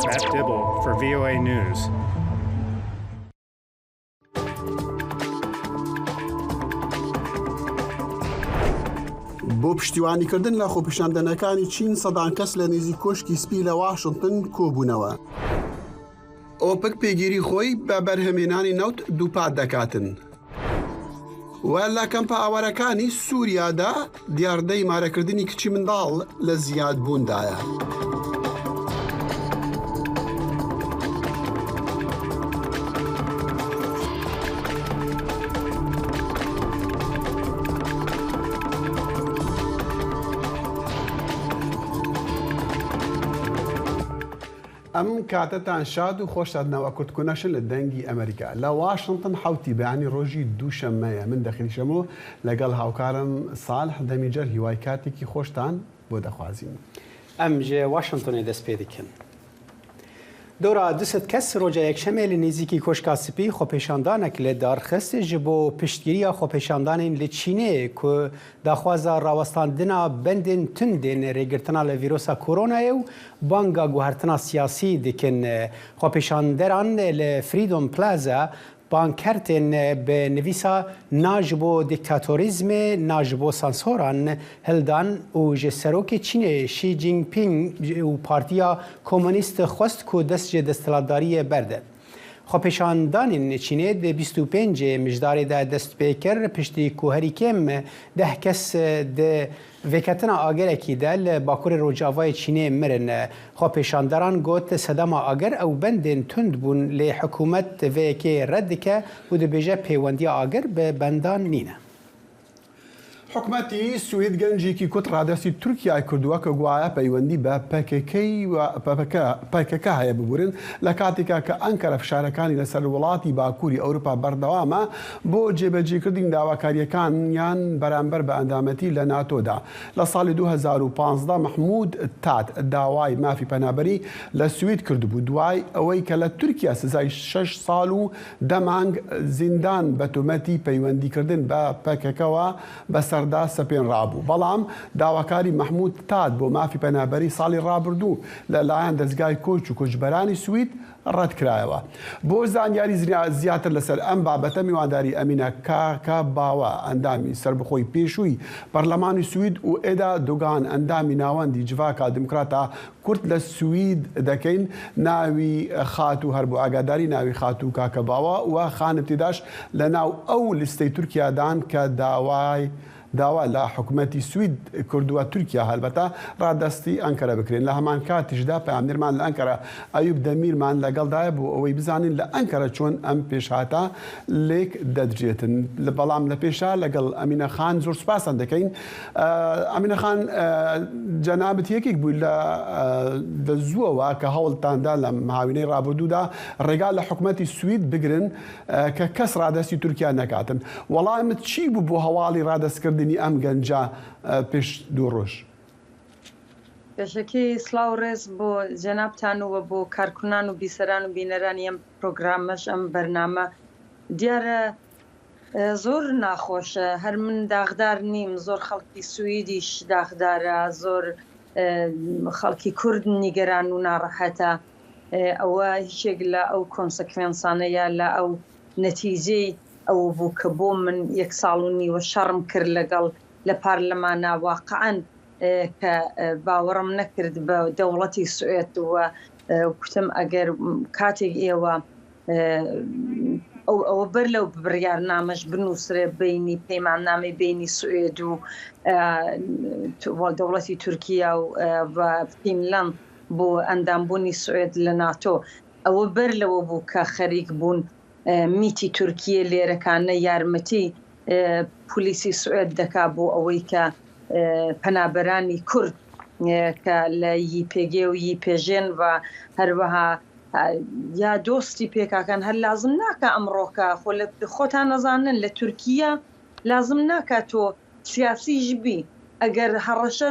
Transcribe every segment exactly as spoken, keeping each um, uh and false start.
Matt Dibble for V O A News. بۆ پشتیوانیکردن لە خۆپیشاندەنەکانی چین، سەدان کەس لە نێزیک کۆشکی سپی لە واشنگتن کۆبوونەوە. ئۆپک پێگیری خۆی بە بەرهەمێنانی نەوت دووپات دەکاتن. و لە کەمپە ئاوارەکانی سووریادا دیاردەی مارەکردنی کچی منداڵ لە زیادبووندایە. ئەم کاتەتان شاد و خۆشتان ناوە کورد کونەشن لە دەنگی ئەمریکا. لە واشنگتن حەوتی بەیانی ڕۆژی دووشەممەیە. من دەخیل شەمۆ لەگەڵ هاوکارم ساڵح دەمیجەر هیوای کاتێکی خۆشتان بۆ دەخوازین. ئەم ژێ واشنگتنێ دەست پێ دەکەن. Dora du sed kes roja Yekşemê li nêzîkî Koşka Spî xwepêşandanek li dar xist ji bo piştgiriya xwepêşandanên li Çînê ku daxwaza rawestandina bendên tundên rêgirtina li vîrosa koronayê û banga guhertina siyasî dikin. Xwepêşanderan li Freedom Plaza pankertên bi nivîsa "Na ji bo dîktatorîzmê, na ji bo sansoran" hildan û ji serokê Çînê Xi Jinping û Partiya Komunîst xwest ku dest ji desthilatdariyê berde. Xwepêşandanên Çînê di bîst û pêncê Mijdarê de dest pê kir, piştî ku herî kêm deh kes di vêketina agerekî de li bakurê rojavayê Çînê mirin. Xwepêşanderan got, sedema ager ew bendên tund bûn, lê hikûmet vê yekê red dike û dibêje pêwendiya ager bi bendan nîne. حکومەتی سوید گەنجێکی کوت ڕادەستی تورکیای کردووە کە گوایە پەیوەندی بە پەکەکەی و پەکەکە هەیە ببورن، لە کاتێکا کە ئەنکەرە فشارەکانی لەسەر وڵاتی باکووری ئەوروپا بەردەوامە بۆ جێبەجێکردنی داواکاریەکانیان بەرامبەر بە ئەندامەتی لە ناتۆدا. لە ساڵی دوو هەزار و پازدە مەحموود تات داوای مافی پەنابەری لە سوید کردبوو، دوای ئەوەی کە لە تورکیا سزای شەش ساڵ و دە مانگ زیندان بە تۆمەتی پەیوەندیکردن بە پەکەکەوە بەسەردا سەپێنرابوو. بەڵام داواکاری مەحموود تات بۆ مافی پەنابەری ساڵی ڕابردوو لەلایەن دەستگای کۆچ و کۆچبەرانی سوید ڕەتکرایەوە. بۆ زانیاری زیا-، زیاتر لەسەر ئەم بابەتە، میوانداری ئەمینە کاکە باوە، ئەندامی سەربەخۆی پێشووی پەرلەمانی سوید و ئێدا دوگان، ئەندامی ناوەندی جڤاکا دیموکراتە کورد لە سوید دەکەین. ناوی خاتوو، هەر بۆ ئاگاداری، ناوی خاتوو کاکە باوە و خانم تێداش لە ناو ئەو لیستەی تورکیادان کە داوای، داوا لە حکومەتی سوید کردووە، تورکیا هەلبەتە، ڕادەستی ئەنکەرە بکرێن. لە هەمان کاتیشدا پەیامنێرمان لە ئەنکەرە ئەیوب دەمیرمان لەگەڵدایە بۆ ئەوەی بزانین لە ئەنکەرە چۆن ئەم پێشهاتە لێک دەدرێتن. لە، بەڵام لە پێشا لەگەڵ ئەمینە خان زۆر سپاسان دەکەین. ئە، ئەمینە خان، ئە، جەنابەت یەکێک بووی لە، ئە، لە زووەوە کە هەوڵتاندا لە ماوینەی ڕابردوودا ڕێگا لە حکومەتی سوید بگرن، ئە، کە کەس ڕادەستی تورکیا نەکاتن. وەڵامت چی بوو بۆ هەواڵی ڕادەستکردنی ئەم گەنجە، ئە، پێش دوو ڕۆژ؟ پێشەکی سڵاو و ڕێز بۆ جەنابتان و بۆ کارکنان و بیسەران و بینەرانی ئەم پرۆگرامەش، ئەم بەرنامە. دیارە، ئە، زۆر ناخۆشە. هەر من داغدار نیم، زۆر خەڵکی سویدیش داغدارە، زۆر، ئە، خەڵکی کورد نیگەران و ناڕەحەتە. ئە، ئەوە هیچێک لە ئەو کۆنسەکوێنسانەیە، لە ئەو نەتیجەی ئەوە بوو کە بۆ من یەک ساڵ و نیوە شەڕم کرد لەگەڵ، لە پارلەمانا واقعەن، ئە، کە، ئە، باوەڕم نەکرد بە دەوڵەتی سوئێد و، ئە، کوتم ئەگەر کاتێک ئێوە، ئە، ئەو، ئەوە بەر لەو بڕیارنامەش بنووسرێ بینی پەیماننامەی بینی سوئێد و، ئە، تو-، دەوڵەتی تورکیا و، ئە، و فینلاند بۆ ئەندامبوونی سوئێد لە ناتۆ. ئەوە بەر لەوە بوو کە خەریک بوون، ئە، میتی تورکیە لێرەکانە یارمەتی، ئە، پولیسی سوئێد دەکا بۆ ئەوەی کە، ئە، پەنابەرانی کورد، ئە، کە لە یی پێگێ و یی پێژێن و هەروەها، ئە، یا دۆستی پێکاکان هەر لازم ناکە ئەمڕۆکە خۆ لە خۆتان نەزانن لە تورکیە لازم ناکە تۆ سیاسیش بی، ئەگەر هەڕەشە،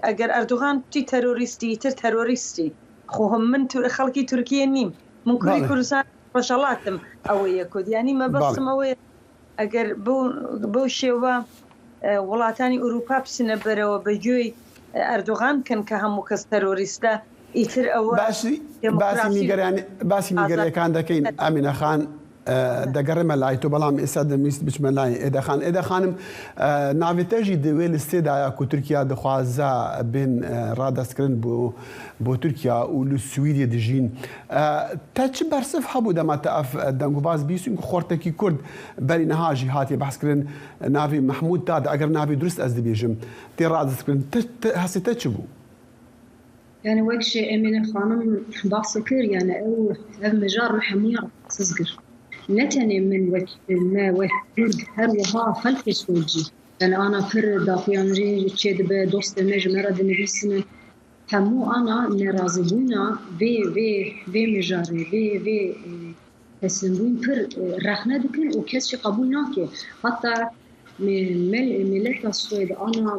ئەگەر ئەردوغان کوتی تەرۆریستی، تر تەرۆریستی. خۆ من تو-، خەڵکی تورکیە نیم، من کوری بەڵێ. کوردستان ڕۆژهەڵاتم. ئەوەیە کورد، یعنی مەبەستم بەڵێ. ئەوەیە ئەگەر بەو، بەو شێوە، ئە، وڵاتانی ئوروپا بچنە بەرەوە بە گوێی، ئە، ئەردوغان کەن کە هەموو کەس تەرۆریستە، ئیتر ئەوە باشی، باسی دموکراسی نگەرانی، باسی ئازاد. نگەریەکان دەکەین، ئەمینە خان. ئە، دەگەڕێمە لای تۆ، بەڵام ئێستا دەمویست بچمە لای ئێدە خان. ئێدە خانم، ئە، ناوێ تەژی دەوێ لە سێدایە کو تورکیا دخوازە بێن، ئە، ڕادەستکردن بۆ، بۆ تورکیا و لە سویدیە دژین. ئە، تە چ بەرسڤ هەبوو دەما تە ئەف دەنگ و باز بیسین کو خۆرتەکی کورد بەری نەها ژی هاتیە بەحسکردن ناوی مەحموود تاد، ئەگەر ناوی درست ئەز دبێژم، تێ ڕادەستکردن. تە، تە، هەسێ تە چ بوو؟ یعنی وەک شێ ئەمینە خانم باس کر، یعنی ئەو، ئەو مژار مە هەمووی ڕاستیز گر. نە تەنێ من وەک، مە وەک کورد، هەر وەها خەلکێ سوود جی. یعنی ئانا پر داخویان جی چێ دبه، دوستێ مە جی مە را دنویسنه. هەموو ئانا نەرازیبوونا vê, vê, vê mijarê, vê, vê, e, teslimbûn pir, e, rexne dikin û kes jî qebûl nake. Heta me-, mel-, mileta Swêd ana,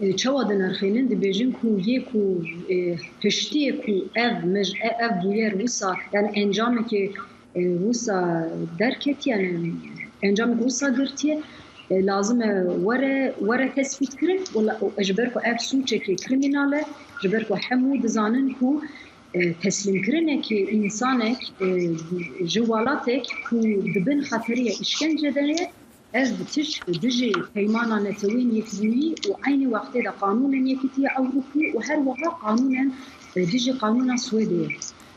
e, çawa dinirxînin, dibêjin ku yê ku, e, piştiyê ku ev mij-, e-, ev bûyer wisa, yani encamekê, e, wisa derketiye, yani encamekê wisa girtiye, e, lazim e were, were tespît kirin û la-, û ji ber ku ev sûçekê krîmînal e, ji ber ku hemû dizanin ku e, teslîmkirinekî însanek, e, ji welatek ku di bin xeteriyê îşkence de ye, ev tişt dijî peymana netewên yekbûyî û eynî wextê de qanûnên Yekîtiya Ewropî û her wiha qanûnên, e, dijî qanûna Swêdê ye.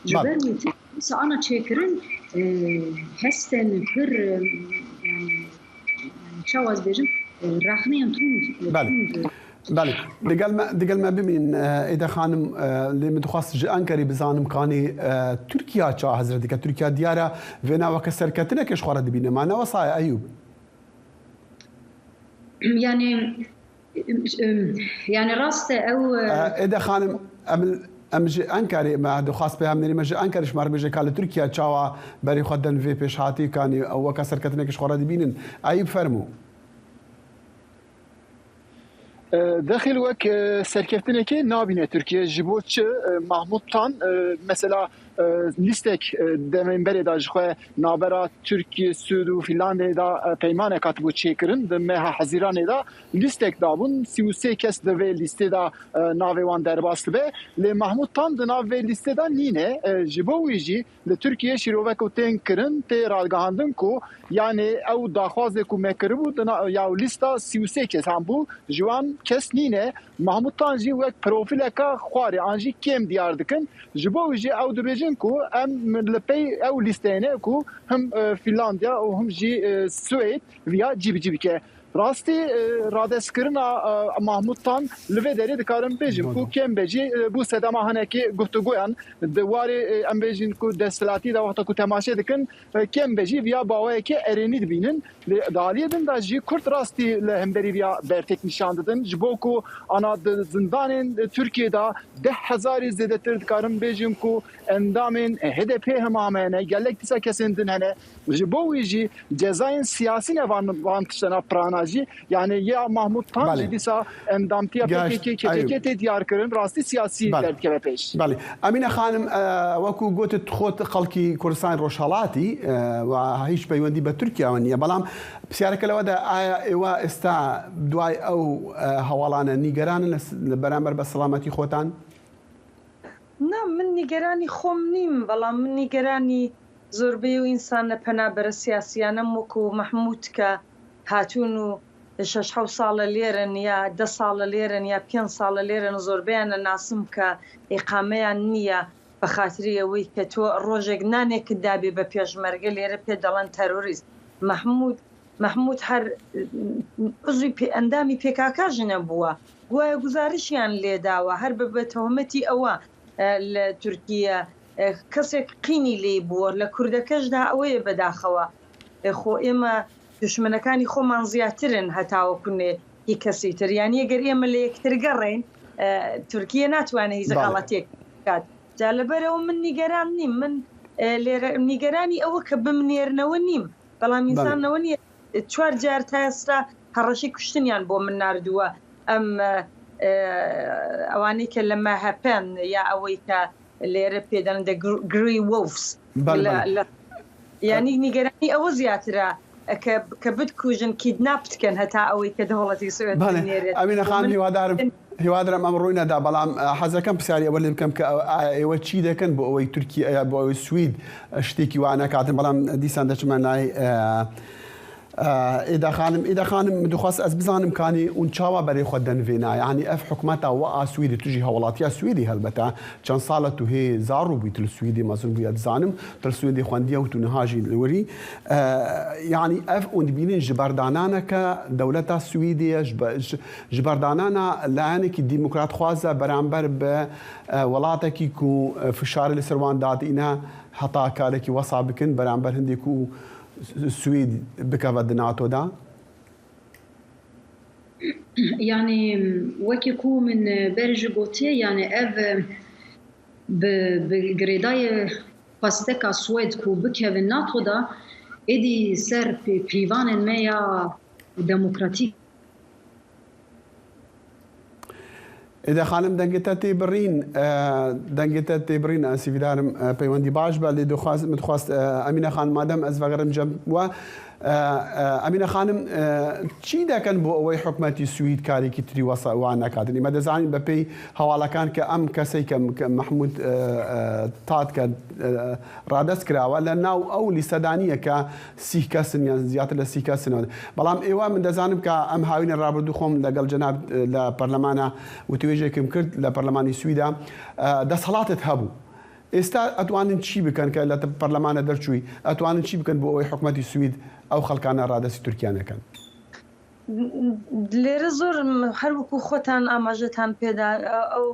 Ji Bale. ber wê tişt wisa ana çêkirin, e, hestên pir, e, yani, yani, çawa ez bêjim, e, rexneyên tund, e, Bale. tund, e, Belê. Digel me, digel me bimînin, e, Êde xanim, e, lê min dixwest ji Enkerê bizanim kanî, e, Tirkiya ça hizir dike. Tirkiya diyar e vêna weke serketinekê ji xwe re dibîne. Ma ne wesa ye Eyûb? Yani, em, em, yani rast e ew, e, E, Êde xanim, em, em ji Enkerê, me dixwest peyam nerî me ji Enkerê ji me re bêje ka li Tirkiya çawa berê xwe den vê pêşhatî kanî ew weke serketinekê ji xwe re dibînin. Eyûb fermû. E, Dexîl wek, e, serkeftinekê nabîne Tirkiye. Ji bo çi? E, Mahmut Tan, e, mesela, e, lîstek, e, demên berê de ji xwe navbera Tirkiye, Swêd û Fînlandiyê de, e, peymanek hatibû çêkirin. Di meha Hezîranê de lîstek dabûn. Sî û sê kes di vê lîstê de, e, navê wan derbas dibe. Lê Mahmut Tan di nav vê lîstê de nîne. E, ji bo wî jî li Tirkiyê şîrove ku tên kirin, tê ragihandin ku, yanî ew daxwazê ku me kiribû, di na-, ya lîsta sî û sê kesan bû, ji wan kes nîne. Mahmut Tan jî wek profîleka xwarê an jî kêm diyar dikin. Ji bo wî jî ew dibêjin ku em li pey ew lîsteyê ne ku him, e, Fînlandiya û him jî, e, Swêd viya cîbicî bike. Rastî, e, radestkirina, e, Mahmut Tan li vê derê dikarin bêjin ku Doğru. kêm be jî, e, bû sedema hinekî guftûgoyan di warê, e, em bêjin ku desthilatî de wexta ku temaşe dikin, e, kêm be jî viya baweyeke erênî dibînin. Lê di aliyê din de jî Kurd rastî li hemberî viya bertek nîşan didin. Ji bo ku ana di zindanên Tirkiyê de deh hezarî zêdetir dikarin bêjin ku endamên H D P hema me hene, gelek dîsa kesên din hene. Ji bo wî jî cezayên siyasî ne van, van tiştena pirana jî. Yani ya Mahmut Tan Belê. jî dîsa endamtiya Gaş, P K K, K C K Eyûb. tê diyar kirin, rastî siyasî Belê. derdikeve pêş. Belê. Emîne xanim, e, wekû gotit xwe xelkî Kurdistanê Rojhelatî, e, we hîç peywendî be Tirkiye we niye. Belam pisyareke lewe de, aya êwe êsta duay ew, e, hewalane nîgeran in li s-, li beramber be selametî xwetan? Na, min nîgeranî xwe min nîm, belam min nîgeranî zorbeyê û însan ne penabere siyasiyan em wekû Mehmûd ke hatûn û şeş hewt sal e lêr in ya deh sal e lêr in ya pênc sal e lêr in, zorbeyan e nasim ke îqameyan niye, bi xatirî ewê ke to rojek nanê ke dabê be pêşmerge lêre pê delan terorîst. Mehmûd Mehmûd her, e, uzvî pê-, endamî P K K jî nebûwa. Guya guzarişiyan lê dawa. Her bi, bi tohmetî ewa, e, li Tirkiye, e, kesek qînî lê bû. Li Kurdeke jî daha ew yê bedaxewa. E, xwe ême duşmenekanî xweman ziyatir in heta wekunê hî kesî tir. Yanî eger ême li yektir gerên, e, Tirkiye natwane hîzî Bale. xeletiyek bikat. Ca li ber ew min nîgeran nîm. Min, e, lêre nîgeranî ew e ke bimnêrnewe nîm. Belam Belê. însan newe niye, e, çar car ta êsra hereşî kuştiniyan bo min nardiwe. Em, e, e, ewanê ke li M H P n ya ewê ke lêre pê derin de gr-, Grey Wolves. Belê, Li, belê. li, yanî nîgeranî ew ziyatire. کە کە بتکوژن، کیدناپ دکەن هەتا ئەوەی کە دەوڵەتی سوێد بەڵێ. بنێرێت. ئەمینە خان، هیوادارم هیوادارم ئەم ڕووی نەدا، بەڵام، ئە، حەزەکەم پرسیاری ئەوە لێ بکەم کە ئەو، ئایا ئێوە چی دەکەن بۆ ئەوەی تورکیا، بۆ ئەوەی سوید شتێکی وا نەکاتن؟ بەڵام دیسان دەچمە لای، ئە، ئە، ئێدا خانم. ئێدا خانم، دخواست ئەس بزانم کانی اون چاوا بەرێ خۆ دەنڤێنا، یعنی ئەف حکومەتا وە ئا سویدی، توژی هەوڵاتیا سویدی هەلبەتە، چەند ساڵە تو هێ زاڕوو بوویت لە سویدی، مەزن بوویە دزانم، تر سویدی خوەندیە و تو نها ژی لوری. ئە، یعنی ئەف اون دبینین ژبەردانانەکە دەولەتا سویدیە، ژبە-، ژ-، ژبەردانانە لایەنێکی دیموکرات خوازە بەرامبەر بە، ئە، وڵاتێکی کو، ئە، فشار لەسەر وان دات ئینە هەتا کارێکی وەسا بکن بەرامبەر هەندێک و سوید بکەوە دناتۆدا؟ یعنی، وەکی کو من بەر ji gotiye, یعنی ئەv bi, bi girêdayê xwesteka Swêd ku bikeve NATO da, êdî ser pê-, pîvanên me ya demokratîk. Êde xanim, dengê te tê birîn, e, dengê te tê birîn, ez hîvîdarim, e, peywendî baş be, lê dixwaz-, min dixwast, e, Emîne xan, madem ez vegerim cem we, e, e, Emîne xanim, e, çi dekin bo ewey hikûmetî Swîd karîkî tirî wesa wan nekatin? Î me dizanîn be pey hewalekan ke em kesey ke, ke Mehmûd, e, e, Tat ke, e, radest kirawe, le nav ew lîste daniye ke sîh kes in yan ziyadtir le sîh kes in. Belam êwa min dezanim ke em hawîne rabirdû xwe min legel cenab, e, le perlemana witîwêjê kim kir, le perlemanî Swîda, e, desthilatet hebû. Êsta etwanin çî bikin ke le perlemana derçûyî, etwanin çî bikin bo ewey hikûmetî Swîd ew xelkana radestî Tirkiye nekin? Lêre zor, her wekû xwetan amajetan pêda, ew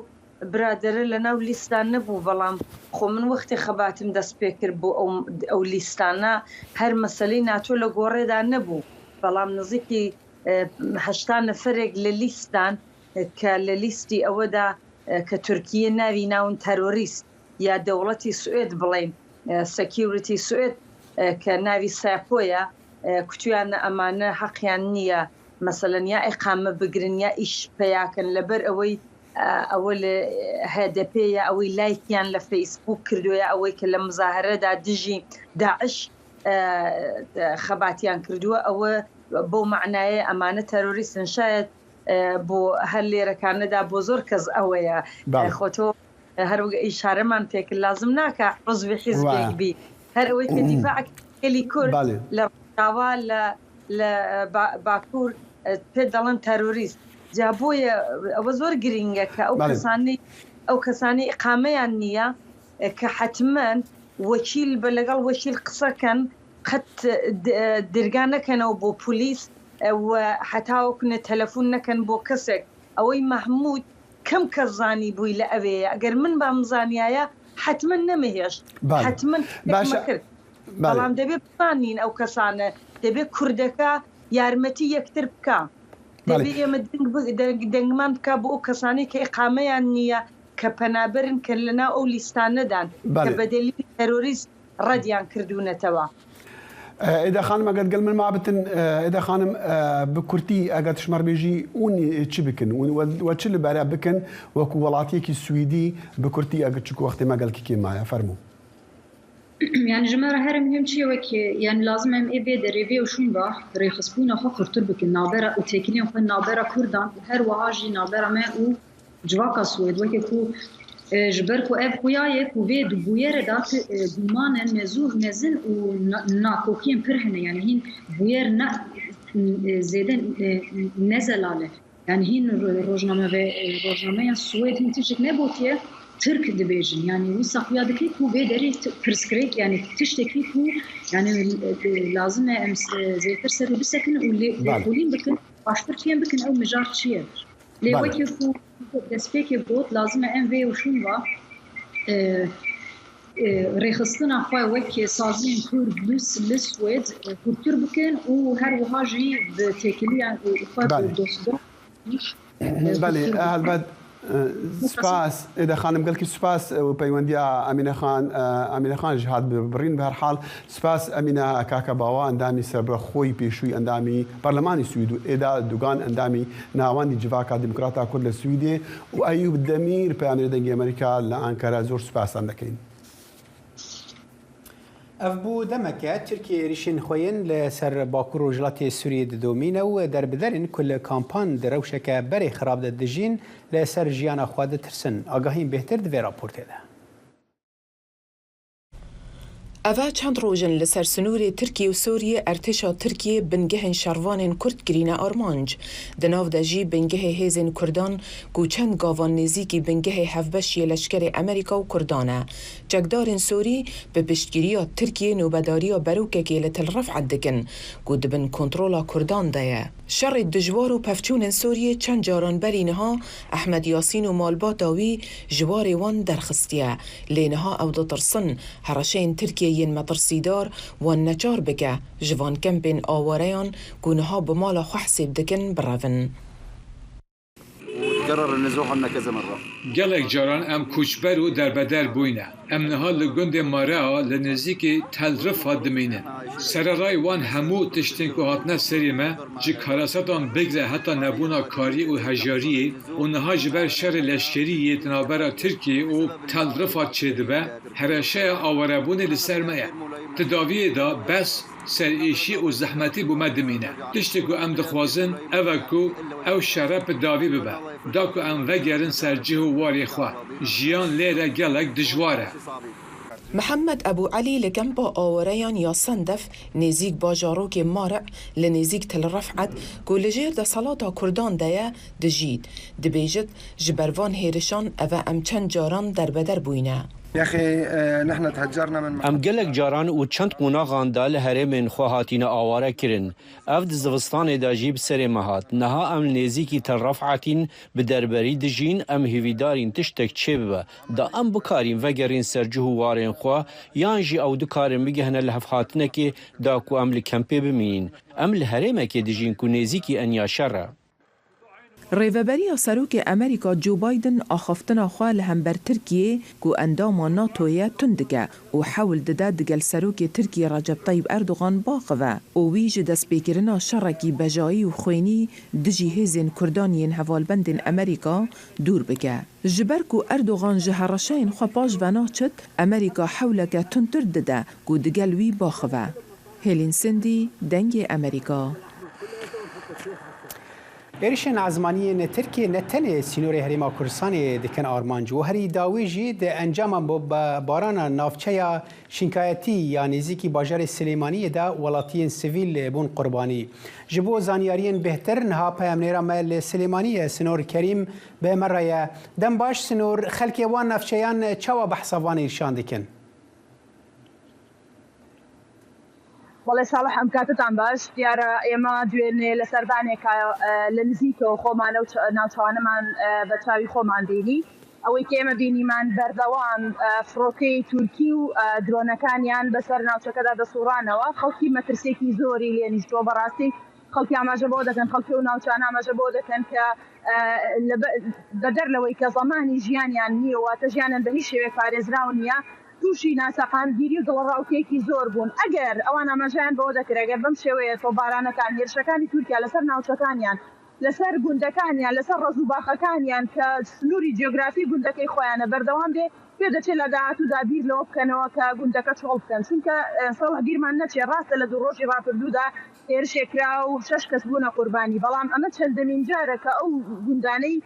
biradere li nav lîstan nebû, belam xwe min wextê xebatim dest pê kir bo ew, ew lîstana her meseley NATO li gorê de nebû. Belam nizîkî, e, heşta neferek li lîstan, e, ke li lîstî ewe de, e, ke Tirkiye navî nawin terorîst ya dewletî Swêd bilên, e, security Swêd, e, ke navî SAPO ye, e, kutuyan emane heqiyan niye, meselen ya îqame bigirin ya îş peya kin, leber ewey, e, ewe li HDP ye, ewey laykiyan li Facebook kirdoye, ewey ke li muzahare de dijî DAIŞ, e, e, xebatiyan kirdoye, ewe bo manayê emane terorîst in. Şayet e, bo her lêrekane de bo zor kes ewe ye. Belê. E, xwe to, e, her wek îşareman pê kir, lazim nake uzvê hizbek bî. Her ewe ke dîfaek gelî Kurd Belê. li Rojava, li, li, e, ba-, Bakur, e, pê dalin terorîst. Ca boye, e, ewe zor girîng e ke ew Belê. kesanî, ew kesanî îqameyan niye, e, ke hetmen wekîl be, legal wekîl qise ken, qet d-, dirga nekenew bo polîs, e, we heta wek ne telefon neken bo kesek. Ewey Mahmûd kim kes zanîbûy li ev ê ye. Eger min ba min zaniyaye, hetmin nemihêşt. Belê. Hetmin Baş e. Kir. Belê. Belam debê bizanîn ew kesane. Debê Kurdeke yarmetî yektir bika. Belê. Debê ême deng bi-, deng-, dengman bika bo ew kesanê ke îqameyan niye, ke penaber in, ke li nav ew lîstan nedan, Belê. ke bedelî terorîst rediyan kirdûnetewa. E, Êda xanim, eger gel min ma bitin, e, Êda xanim, e, bi kurtî eger tu ji me re bêjî, hûn çi bikin? Hûn we, we çi li bere bikin wekû welatiyekî Swîdî bi kurtî eger çiku wextê me gelkî kêm maye? Fermo. Yani ji me re her muhîm çi ye wekî, yani lazim em ê vê derê vê û şûn ve rêxistbûna xwe xurtir bikin. Navbera û têkiliyên xwe navbera Kurdan û her wiha jî navbera me û civaka Swêd, weke ku, e, ji ber ku ev xuya ye ku vê di bûyere de ti, e, gumanên mezû-, mezin û na-, nakokiyên pir hene, yani hîn bûyer ne, e, zêde, e, ne zelal e. Yani hîn ro-, rojname ve, e, rojnameyan Swêd hîn tiştek nebotiye, Tirk dibêjin. Yani wisa xuya dike ku vê derê ti-, pirsgirêk, yani tiştekî ku, yani, e, e, lazim e em s-, e, zêtir ser û bisekin û lê, Belê. lêkolîn bikin, baştir fêm bikin ew mijar çi ye. Lê Belê. wekî ku destpêkê got, lazim e em vê û şûn va, e, e, rêxistina xwe wek saziyên Kurd li, li Swêd, e, hûrtir bikin û her wiha jî bi têkiliya, e, xwe Belê. bi dostdost, e, Belê, hûrtir bikin. Helbet, e, spas, Êde xanim, gelkî spas, e, û peywendiya Emîne Xan, e, Emîne Xan jî hat bi birîn. Bi her hal, Spas Emîne Kakabawa, endamî serbixweya pêşûyî endamî Parlemanî Swîd û Êda Dugan, endamî Navendî Civaka Demokrata Kurd li Swîdê û Eyûb Demîr, peyamêrê Dengê Amerîka li Ankara, zor spastan dekeyin. Ev bû demeke Tirkiye êrîşên xwe yên li ser Bakur Rojhilatê Sûriyê didomîne û derbiderên ku li kampan di rewşeke berê xirab de dijîn, li ser jiyana xwe ditirsin. Agahiyên bêhtir di vê raportê de. Eve çend roj in li ser sinûrê Tirkiye û Sûriyê ertêşa Tirkiyê bingehên şervanên Kurd kirîne armanc. Di nav de jî bingehê hêzên Kurdan ku çend gavan nêzîkî bingehê hevbeş yê leşkerê Amerîka û Kurdan e. Çekdarên Sûrî bi piştgiriya Tirkiyê nobedariya berokekê li Til Ref'et dikin ku di bin kontrola Kurdan de ye. Şerê dijwar û pevçûnên Sûriyê çend caran berî niha Ehmed Yasîn û malbata wî ji warê wan derxistiye. Lê niha ew ditirsin hereşeyên Tirkiyê yên metirsîdar wan neçar bike ji van kempên awareyan ku niha bi mala xwe hesêb dikin birevin. وتكرر النزوح هالنكزة مرة. Gelek caran em koçber û derbeder bûyne. Em niha li gundê Marea li nêzîkî Tel Rifa dimînin. Sererayê wan hemû tiştên ku hatine serê me, ji karasetan bigre heta nebûna karî û hejariyê û niha ji ber şerê leşkerî yê di navbera Tirkiyê û Tel Rifa çêdibe, hereşeya awarebûnê li ser me ye. Di dawiyê de bes serêşî û zehmetî bo me dimîne. Tiştê ku em dixwazin ev e ku ew şere bi dawî bibe, da ku em vegerin ser cih û warê xwe. Jiyan lê re gelek dijwar e. Mihemed Ebû Elî li kempa awareyan ya Sendef nêzîk bajarokê Mare li nêzîk Til Ref'et ku li jêr desthilata Kurdan de ye dijît. Dibêjit, ji ber van hêrişan eve em çend caran derbeder bûyne. يا أخي، آه، نحن تهجرنا من Em gelek caran û çend qonaxan de li herêmên xwe hatine aware kirin. Ev di zivistanê de jî bi serê me hat. Niha em li nêzîkî Tel Ref'etîn, bi derberî dijîn, em hêvîdarîn tiştek çêbibe, da em bikarîn vegerîn ser cih û warên xwe, yan jî ew dikarin bigihine lihevhatinekê da ku em li kempê bimînin. Em li herêmekê dijîn ku nêzîkî enya şer e. Rêveberiya Serokê Amerîka Joe Biden axaftina xwe li hember Tirkiyê ku endama NATO ye tund dike û hewl dide digel Serokê Tirkiyê Recep Tayyip Erdogan baxive û wî ji destpêkirina şerekî bejayî û xwênî dijî hêzên Kurdan yên hevalbendên Amerîka dûr bike. Ji ber ku Erdogan ji hereşeyên xwe paş ve naçit, Amerîka hewleke tundtir dide ku digel wî baxive. Hêlîn Sindî, Dengê Amerîka. Êrişên ezmaniyên Tirkiyê ne tenê sînorê Herêma Kurdistanê dikin armanc û herî dawî jî di encama bombebarana navçeya Şinkayetî ya nêzîkî bajarê Silêmaniyê de welatiyên sivîl bûn qurbanî. Ji bo zanyariyên bêhtir, niha peyamnêra me li Silêmaniyê Sinor Kerîm bi me re ye. Dem baş Sinor, xelkê wan navçeyan çawa behsa van êrişan dikin? بەڵێ ساڵح، ئەم کاتتان باش. دیارە ئێمە دوێنێ لە سەردانێکە لە نزیکەوە خۆمانە و ناوچوانەمان بە چاوی خۆمان بینی. ئەوەی کە ئێمە بینیمان بەردەوام فڕۆکەی تورکی و درۆنەکانیان بەسەر ناوچەکەدا دەسوڕانەوە. خەڵکی مەترسێکی زۆری لێنیشتووە. بەڕاستی خەڵکی ئاماژە بۆ دەکەن، خەڵکی و ناوچان ئاماژە بۆ دەکەن کە بەدەر لەوەی کە زەمانی ژیانیان نییە، واتە ژیانیان بە هیچ شێوەیەک پارێزراو نییە، تووشی ناسەقامگیری و دڵەڕاوکێکی زۆر بوون. ئەگەر ئەوان ئاماژەیان بەوە دەکرد، ئەگەر بەم شێوەیە تۆپبارانەکان، هێرشەکانی تورکیا لەسەر ناوچەکانیان، لەسەر گوندەکانیان، لەسەر ڕەز و باخەکانیان کە سنووری جیۆگرافی گوندەکەی خۆیانە بەردەوام بێ، پێ دەچێت لە داهاتوودا بیر لەوە بکەنەوە کە گوندەکە چۆڵ بکەن، چونکە ساڵح بیرمان نەچێ، ڕاستە لە دوو ڕۆژی ڕابردوودا هێرشێک کرا و شەش کەس بوونە قوربانی، بەڵام ئەمە چەندەمین جارە کە ئەو گوندانەی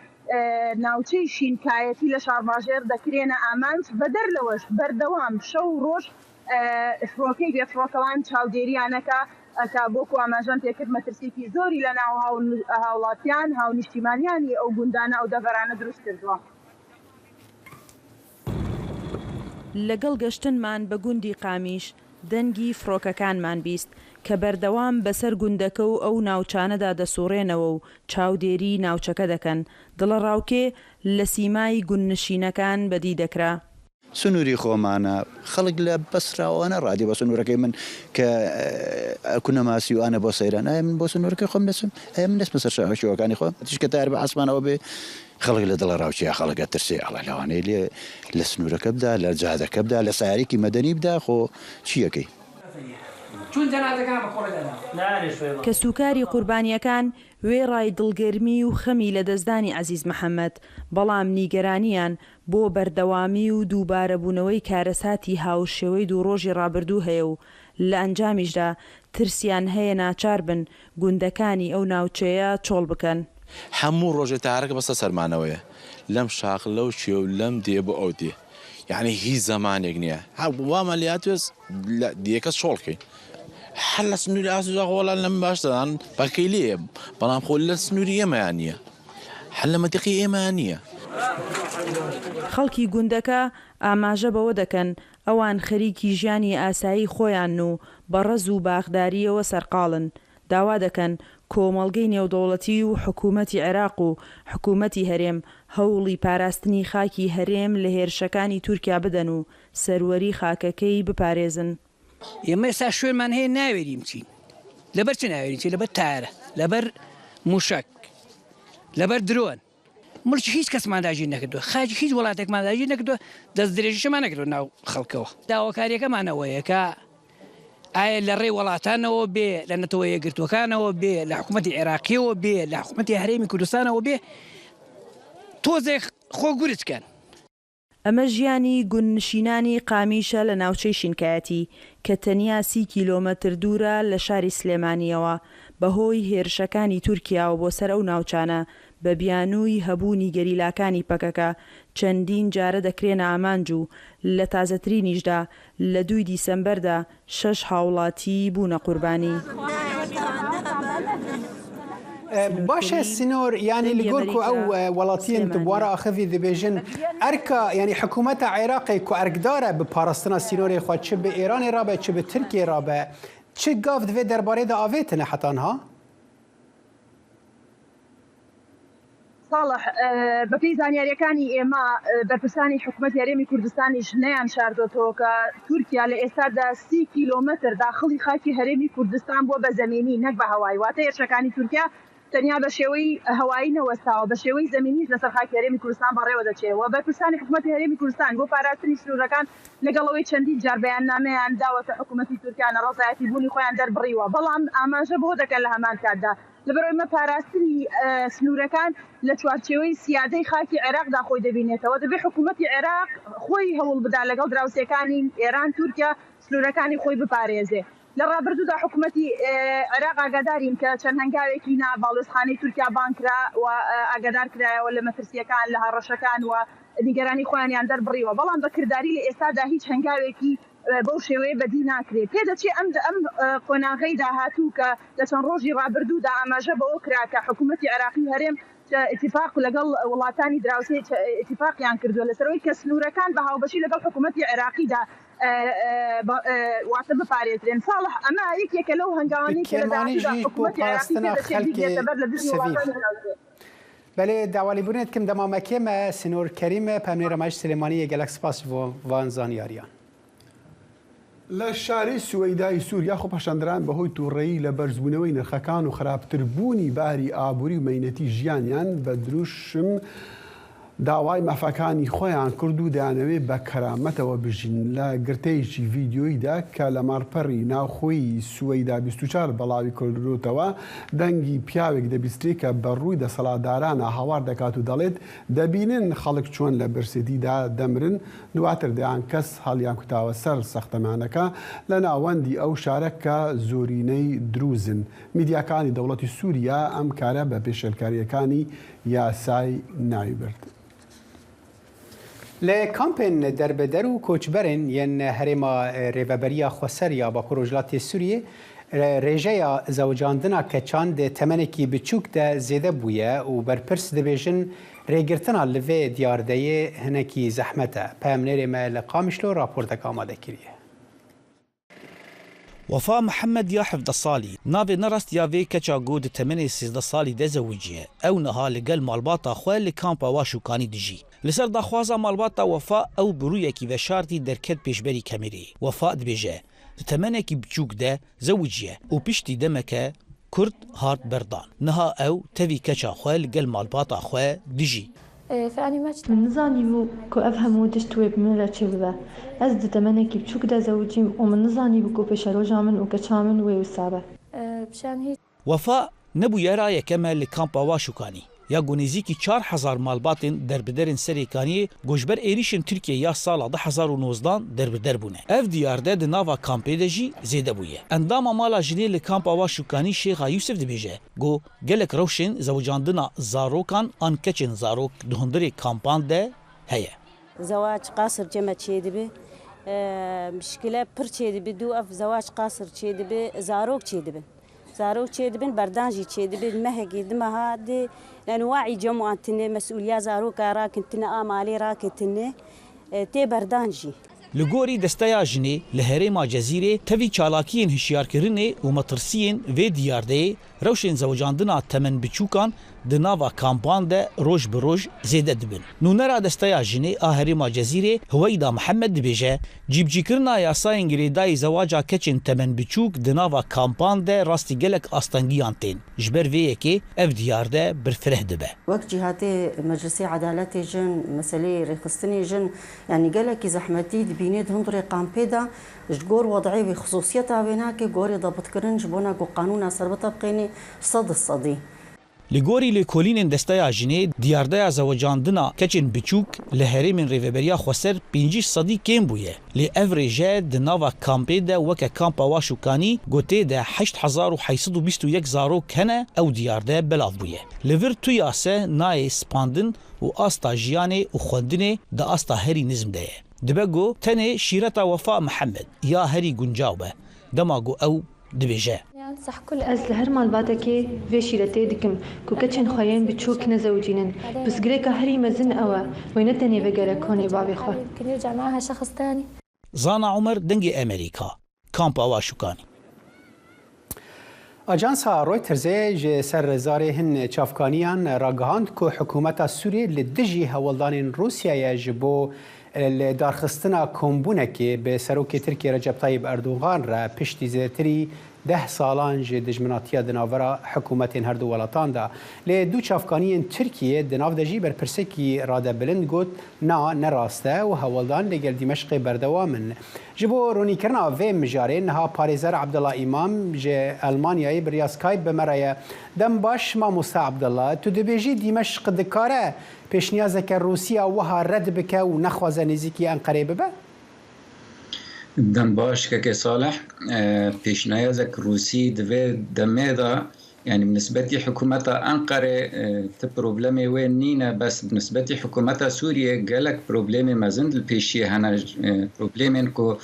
ناوچەی شینکایەتی لە شارباژێر دەکرێنە ئامانج. بەدەر لەوەش بەردەوام شەو و ڕۆژ فڕۆکەی بێفڕۆکەوان چاودێریانەکە ئەکا بۆ کو ئاماژەم پێکرد مەترسیکی زۆری لە ناو هاوڵاتیان، هاونیشتیمانیانی ئەو گوندانە، ئەو دەڤەرانە دروست کردووە. لەگەڵ گەشتنمان بە گوندی قامیش، دەنگی فڕۆکەکانمان بیست کە بەردەوام بەسەر گوندەکە و ئەو ناوچانەدا دەسوڕێنەوە و چاودێری ناوچەکە دەکەن. دڵەڕاوکێ لە سیمای گوندنشینەکان بەدی دەکرا. سنووری خۆمانە، خەڵک لە بەسراوانە ڕادی بە سنوورەکەی من کە کونەماسی و ئانە بۆ سەیران ئایا من بۆ سنوورەکەی خۆم دەچم؟ ئایا من دەچمە سەر شێوەکانی خۆم؟ تیشکە تار بە ئاسمانەوە بێ، خەڵک لە دڵە ڕاوچەیە، خەڵک ئەترسێ، ئەڵێ لەوانەیە لێ لە سنوورەکە بدا، لە جادەکە بدا، لە ساریکی مەدەنی بدا، خۆ چیەکەی؟ چون جنازەکان بە کۆڵێ دەدا. نانێ شوێ بە. کەسوکاری قوربانیەکان وێڕای دڵگەرمی و خەمی لە دەستدانی عەزیز محەممەد، بەڵام نیگەرانیان بۆ بەردەوامی و دووبارەبوونەوەی کارەساتی هاوشێوەی دوو ڕۆژی ڕابردوو هەیە و لە ئەنجامیشدا ترسیان هەیە ناچار بن گوندەکانی ئەو ناوچەیە چۆڵ بکەن. هەموو ڕۆژێ تارەکە بەسە سەرمانەوەیە. لەم شاخ، لەو چێ و لەم دێ بۆ ئەو دێ. یعنی هیچ زەمانێک نییە. ها، وامان لێ هاتوێز لە دێکە چۆڵ کەین. هەر لە سنووری ئاسوودا خۆڵان لەم باشتران بەکەی لێ، بەڵام خۆ لە سنووری ئێمەیان نییە. هەر لە مەتیقی ئێمەیان نییە. خەڵکی گوندەکە ئاماژە بەوە دەکەن، ئەوان خەریکی ژیانی ئاسایی خۆیان و بە ڕەز و باخداریەوە سەرقاڵن. داوا دەکەن کۆمەڵگەی نێودەوڵەتی و حکوومەتی عێراق و حکوومەتی هەرێم هەوڵی پاراستنی خاکی هەرێم لە هێرشەکانی تورکیا بدەن و سەروەری خاکەکەی بپارێزن. ئێمە ئێستا شوێنمان هەیە، ناوێرین بچین. لەبەر چ ناوێرین بچین؟ لەبەر تارە، لەبەر موشک، لەبەر درۆن. ملکی هیچ کەسمان داگیر نەکردووە، خاکی هیچ وڵاتێکمان داگیر نەکردووە، دەست درێژیشمان نەکردووە ناو خەڵکەوە. داواکاریەکەمان ئەوەیە کە ئایا لە ڕێی وڵاتانەوە بێ، لە نەتەوە یەکگرتووەکانەوە بێ، لە حکوومەتی عێراقیەوە بێ، لە حکوومەتی هەرێمی کوردستانەوە بێ، تۆزێک خۆ گورج کەن. ئەمە ژیانی گوندنشینانی قامیشە لە ناوچەی شینکایەتی کە تەنیا سی کیلۆمەتر دوورە لە شاری سلێمانیەوە. بەهۆی هێرشەکانی تورکیاوە بۆ سەر ئەو ناوچانە، بە بیانووی هەبوونی گەریلاکانی پەکەکە، چەندین جارە دەکرێنە ئامانج و لە تازەترینیشدا لە دووی دیسەمبەردا شەش هاوڵاتی بوونە قوربانی. باش e sînor, yanî li gor ku ew, e, welatiyên di buwara axivî dibêjin, erka, yanî hikûmeta Iraqê ku erkdar e bi parastina sînorê xwe, çi bi Êranê rabe, çi bi Tirkiyê rabe, çi gav di vê derbarê de avêtine heta niha? ساڵح، ئە، بەپێی زانیاریەکانی ئێمە، ئە، بەرپرسانی حکوومەتی هەرێمی کوردستانیش نەیان شاردۆتەوە کە تورکیا لە ئێستادا سی کیلۆمەتر داخڵی خاکی هەرێمی کوردستان بووە بە زەمینی، نەک بە هەوایی. واتە هێرشەکانی تورکیا تەنیا بە شێوەی هەوایی نەوەستاوە، بە شێوەی زەمینیش لەسەر خاکی هەرێمی کوردستان بەڕێوە دەچێت. و بەرپرسانی حکوومەتی هەرێمی کوردستان بۆ پاراستنی سنوورەکان لەگەڵ ئەوەی چەندین جار بەیاننامەیان داوەتە حکوومەتی تورکیا، نەڕەزایەتی بوونی خۆیان دەربڕیوە، بەڵام ئاماژە بۆ دەکەن لە هەمان کاتدا لەبەرئەوەی ئەمە پاراستنی، ئە، سنوورەکان لە چوارچێوەی سیادەی خاکی عێراقدا خۆی دەبینێتەوە. دەبێ حکوومەتی عێراق خۆی هەوڵ بدا لەگەڵ دراوسێکانی ئێران، تورکیا، سنوورەکانی خۆی بپارێزێ. لە ڕابردوودا حکوومەتی، ئێ، عێراق ئاگادارین کە چەند هەنگاوێکی نا باڵوێزخانەی تورکیا بان کرا و، ئە، ئاگادار کرایەوە لە مەترسیەکان، لە هەڕەشەکان و نیگەرانی خۆیانیان دەربڕیوە. بەڵام بە کرداری لە ئێستادا هیچ هەنگاوێکی، ئێ، بەو شێوەیە بەدی ناکرێت. پێ دەچێ ئەم، ئەم، ئە، قۆناغەی داهاتوو کە لە چەند ڕۆژی ڕابردوودا ئاماژە بەوە کرا کە حکوومەتی عێراقی و هەرێم چە ئیتیفاق لەگەڵ وڵاتانی دراوسێ چە ئیتیفاقیان کردووە لەسەرەوەی کە سنوورەکان بە هاوبەشی لەگەڵ حکوومەتی عێراقیدا، ئە، ئە، بە-، ئە، واتە بپارێزرێن. ساڵح، ئەمە یەکێکە لەو هەنگاوانەی کە لە داهاتوودا حکوومەتی عێراقی پێ دەچێت بیگرێتە بەر لە دژی وڵاتانی دراوسێ. Belê, dawalîbûnê dikim dema me kêm e. Sinor Kerîm e, pemnê remayiş Silêmaniyê, gelek spas ji bo van zanyariyan. لە شاری سوەیدای سووریا خۆپەشاندران بەهۆی تووڕەیی لە بەرزبوونەوەی نرخەکان و خراپتربوونی باری ئابووری و مەینەتی ژیانیان بە دروشم داوای مافەکانی خۆیان کرد و دەیانەوێت بە کەرامەتەوە بژین. لە گرتەیەکی ڤیدیۆییدا کە لە ماڵپەڕی ناوخۆیی سوەیدا بیست و چوار بەڵاوی کردوتەوە، دەنگی پیاوێک دەبیسترێت کە بە ڕووی دەسەڵاتدارانە هاوار دەکات و دەڵێت، دەبینن خەڵک چۆن لە برسێتیدا دەمرن، دواتر دەیان کەس هەڵیان کوتاوە سەر سەختەمانەکە لە ناوەندی ئەو شارە کە زۆرینەی دروزن. میدیاکانی دەوڵەتی سووریا ئەم کارە بە پێشێلکارییەکانی یاسای ناوی برد. Li kampên derbeder û koçberên yên herêma Rêveberiya Xweser ya Bakur Rojhilatê Sûriyê, rêjeya zewicandina keçan di temenekî biçûk de zêde bûye û berpirs dibêjin, rêgirtina li vê diyardeyê hinekî zehmet e. Peyamnêrê me li Qamişlo raportek amade kiriye. Wefa Mihemed ya hevdeh salî, navê nerast ya vê keça ku di temenê sêzdeh salî de zewiciye. Ew niha li gel malbata xwe li kampa Waşûkanî dijî. Li ser daxwaza malbata Wefa ew bi rûyekî veşartî derket pêşberî kamereyê. Wefa dibêje, di temenekî biçûk de zewiciye û piştî demeke kurt hat berdan. Niha ew tevî keça xwe li gel malbata xwe dijî. Min nizanîbû ku ev hemû tişt wê bi min re çêbibe. Ez di temenekî biçûk de zewicîm û min nizanîbû ku pêşeroja min û keça min wê wisa be. Wefa ne bûyera yekem e li kampa Waşûkanî, ya ku nêzîkî çar hezar malbatên derbiderên Serê Kaniyê ku ji ber êrîşên Tirkiyê ya sala du hezar û nozdan derbider bûne. Ev diyarde di nava kampê de jî zêde bûye. Endama mala jinê li kampa Waşûkanî Şêxa Yûsif dibêje ku gelek rewşên zewicandina zarokan an keçên zarok di hundirê kampan de heye. Zewac qasir ceme çêdibi. E, mişkile pir çêdibi. Dû ev zewac qasir çêdibi. Zarok çêdibin. Zarok çêdibin, berdan jî çêdibin. Mehekî, di meha di, yani waî cem wan tine, mesûliya zaroka rakin tine, a malê rakin tine. E, tê berdan jî. Li gorî Desteya Jinê li herêma Cezîrê tevî çalakiyên hişyarkirinê û metirsiyên vê diyardeyê rewşên zewicandina temenbiçûkan di nava kampan de roj bi roj zêde dibin. Nûnera Desteya Jinê a herêma Cezîrê Huweyda Mihemed dibêje, cîbicîkirina yasayên girêdayî zewaca keçên temenbiçûk di nava kampan de rastî gelek astengiyan tên. Ji ber vê yekê ev diyarde birfireh dibe. Wek cîhatê Meclisê Edaletê Jin, meseleyê rêxistinê jin, yanî gelekî zehmetî dibînê di hundirê kampê de ji gor wed'ê wê xisûsiyeta wê nake, gorê dabitkirin ji bona ku qanûna serbita biqênê sed sedî. Li gorî lêkolînên Desteya Jinê, diyardeya zewicandina keçên biçûk li herêmên Rêveberiya Xweser pêncî sedî kêm bûye. Lê ev rêje di nava kampê de weke kampa Waşûkanî ku tê de heşt hezar û heyt sed û bîst û yek zarok hene, ew diyarde belav bûye. Li vir tu yase nayê spandin û asta jiyanê û xwendinê di asta herî nizm de ye. Dibe ku tenê şîreta Wefa Mihemed ya herî guncaw be, dema ku ew dibêje. Ez li her malbatekê vê şîretê dikim ku keçên xwe yên biçûk nezewicînin. Pirsgirêka herî mezin ew e, wê ne tenê vegere konê bavê xwe. Zana Omer, Dengê Emerîka, Kampa Waşûkanî. Ajansa Reutersê ji ser zarê hin çavkaniyan ragihand ku hikûmeta Sûriyê li dijî hewldanên Rûsyayê ji bo li darxistina kombûnekê bi Serokê Tirkiyê Recep Tayyip Erdogan re piştî zêdetirî deh salan ji dijminatiya di navbera hikûmetên her du welatan de. Lê du çavkaniyên Tirkiyê di nav de jî berpirsekî radebilind got, na, ne rast e û hewldan li gel Dîmeşqê berdewam in. Ji bo ronîkirina vê mijarê niha parêzer Abdullah Îmam ji Elmanyayê bi riya Skype bi me re ye. Dem baş, mamoste Abdullah. Tu dibêjî Dîmeşq dikare pêşniyazeke Rûsiya wiha red bike û nexwaze nêzîkî Enqerê bibe? Dem baş, kekê Salih. E, pêşniyazek Rûsî di vê demê de, yanî bi nisbetî hikûmeta Enqerê, e, ti problemê wê nîne, bes bi nisbetî hikûmeta Sûriyê gelek problemê mezin li pêşiyê hene, e, problemên ku,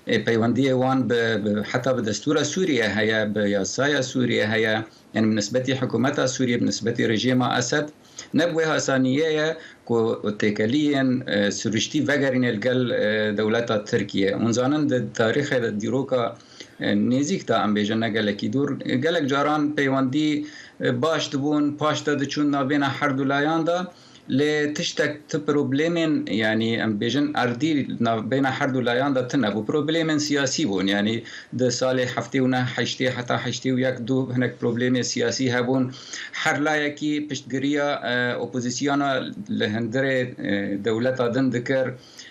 e, peywendiyê wan bi, bi, heta bi destûra Sûriyê heye, bi yasaya Sûriyê heye, yanî bi nisbetî hikûmeta Sûriyê, bi nisbetî rejîma Esed, ne bi wê asaniyê ye ku têkeliyên, e, siruştî vegerîne li gel, e, dewleta Tirkiye. Hûn zanin di tarîxê de dîroka, e, nêzîk de, em bêjin ne gelekî dûr, e, gelek caran peywendî, e, baş dibûn, paş de diçûn navbêna her du layan de. Lê tiştek ti problemên, yanî em bêjin erdî navbêna her du layan de tune bû. Problemên siyasî bûn, yanî di salê heftê û neh heştê heta heştê û yek du hinek problemê siyasî hebûn. Her layekî piştgiriya, e, opozisyona li hundirê, e, dewleta din dikir.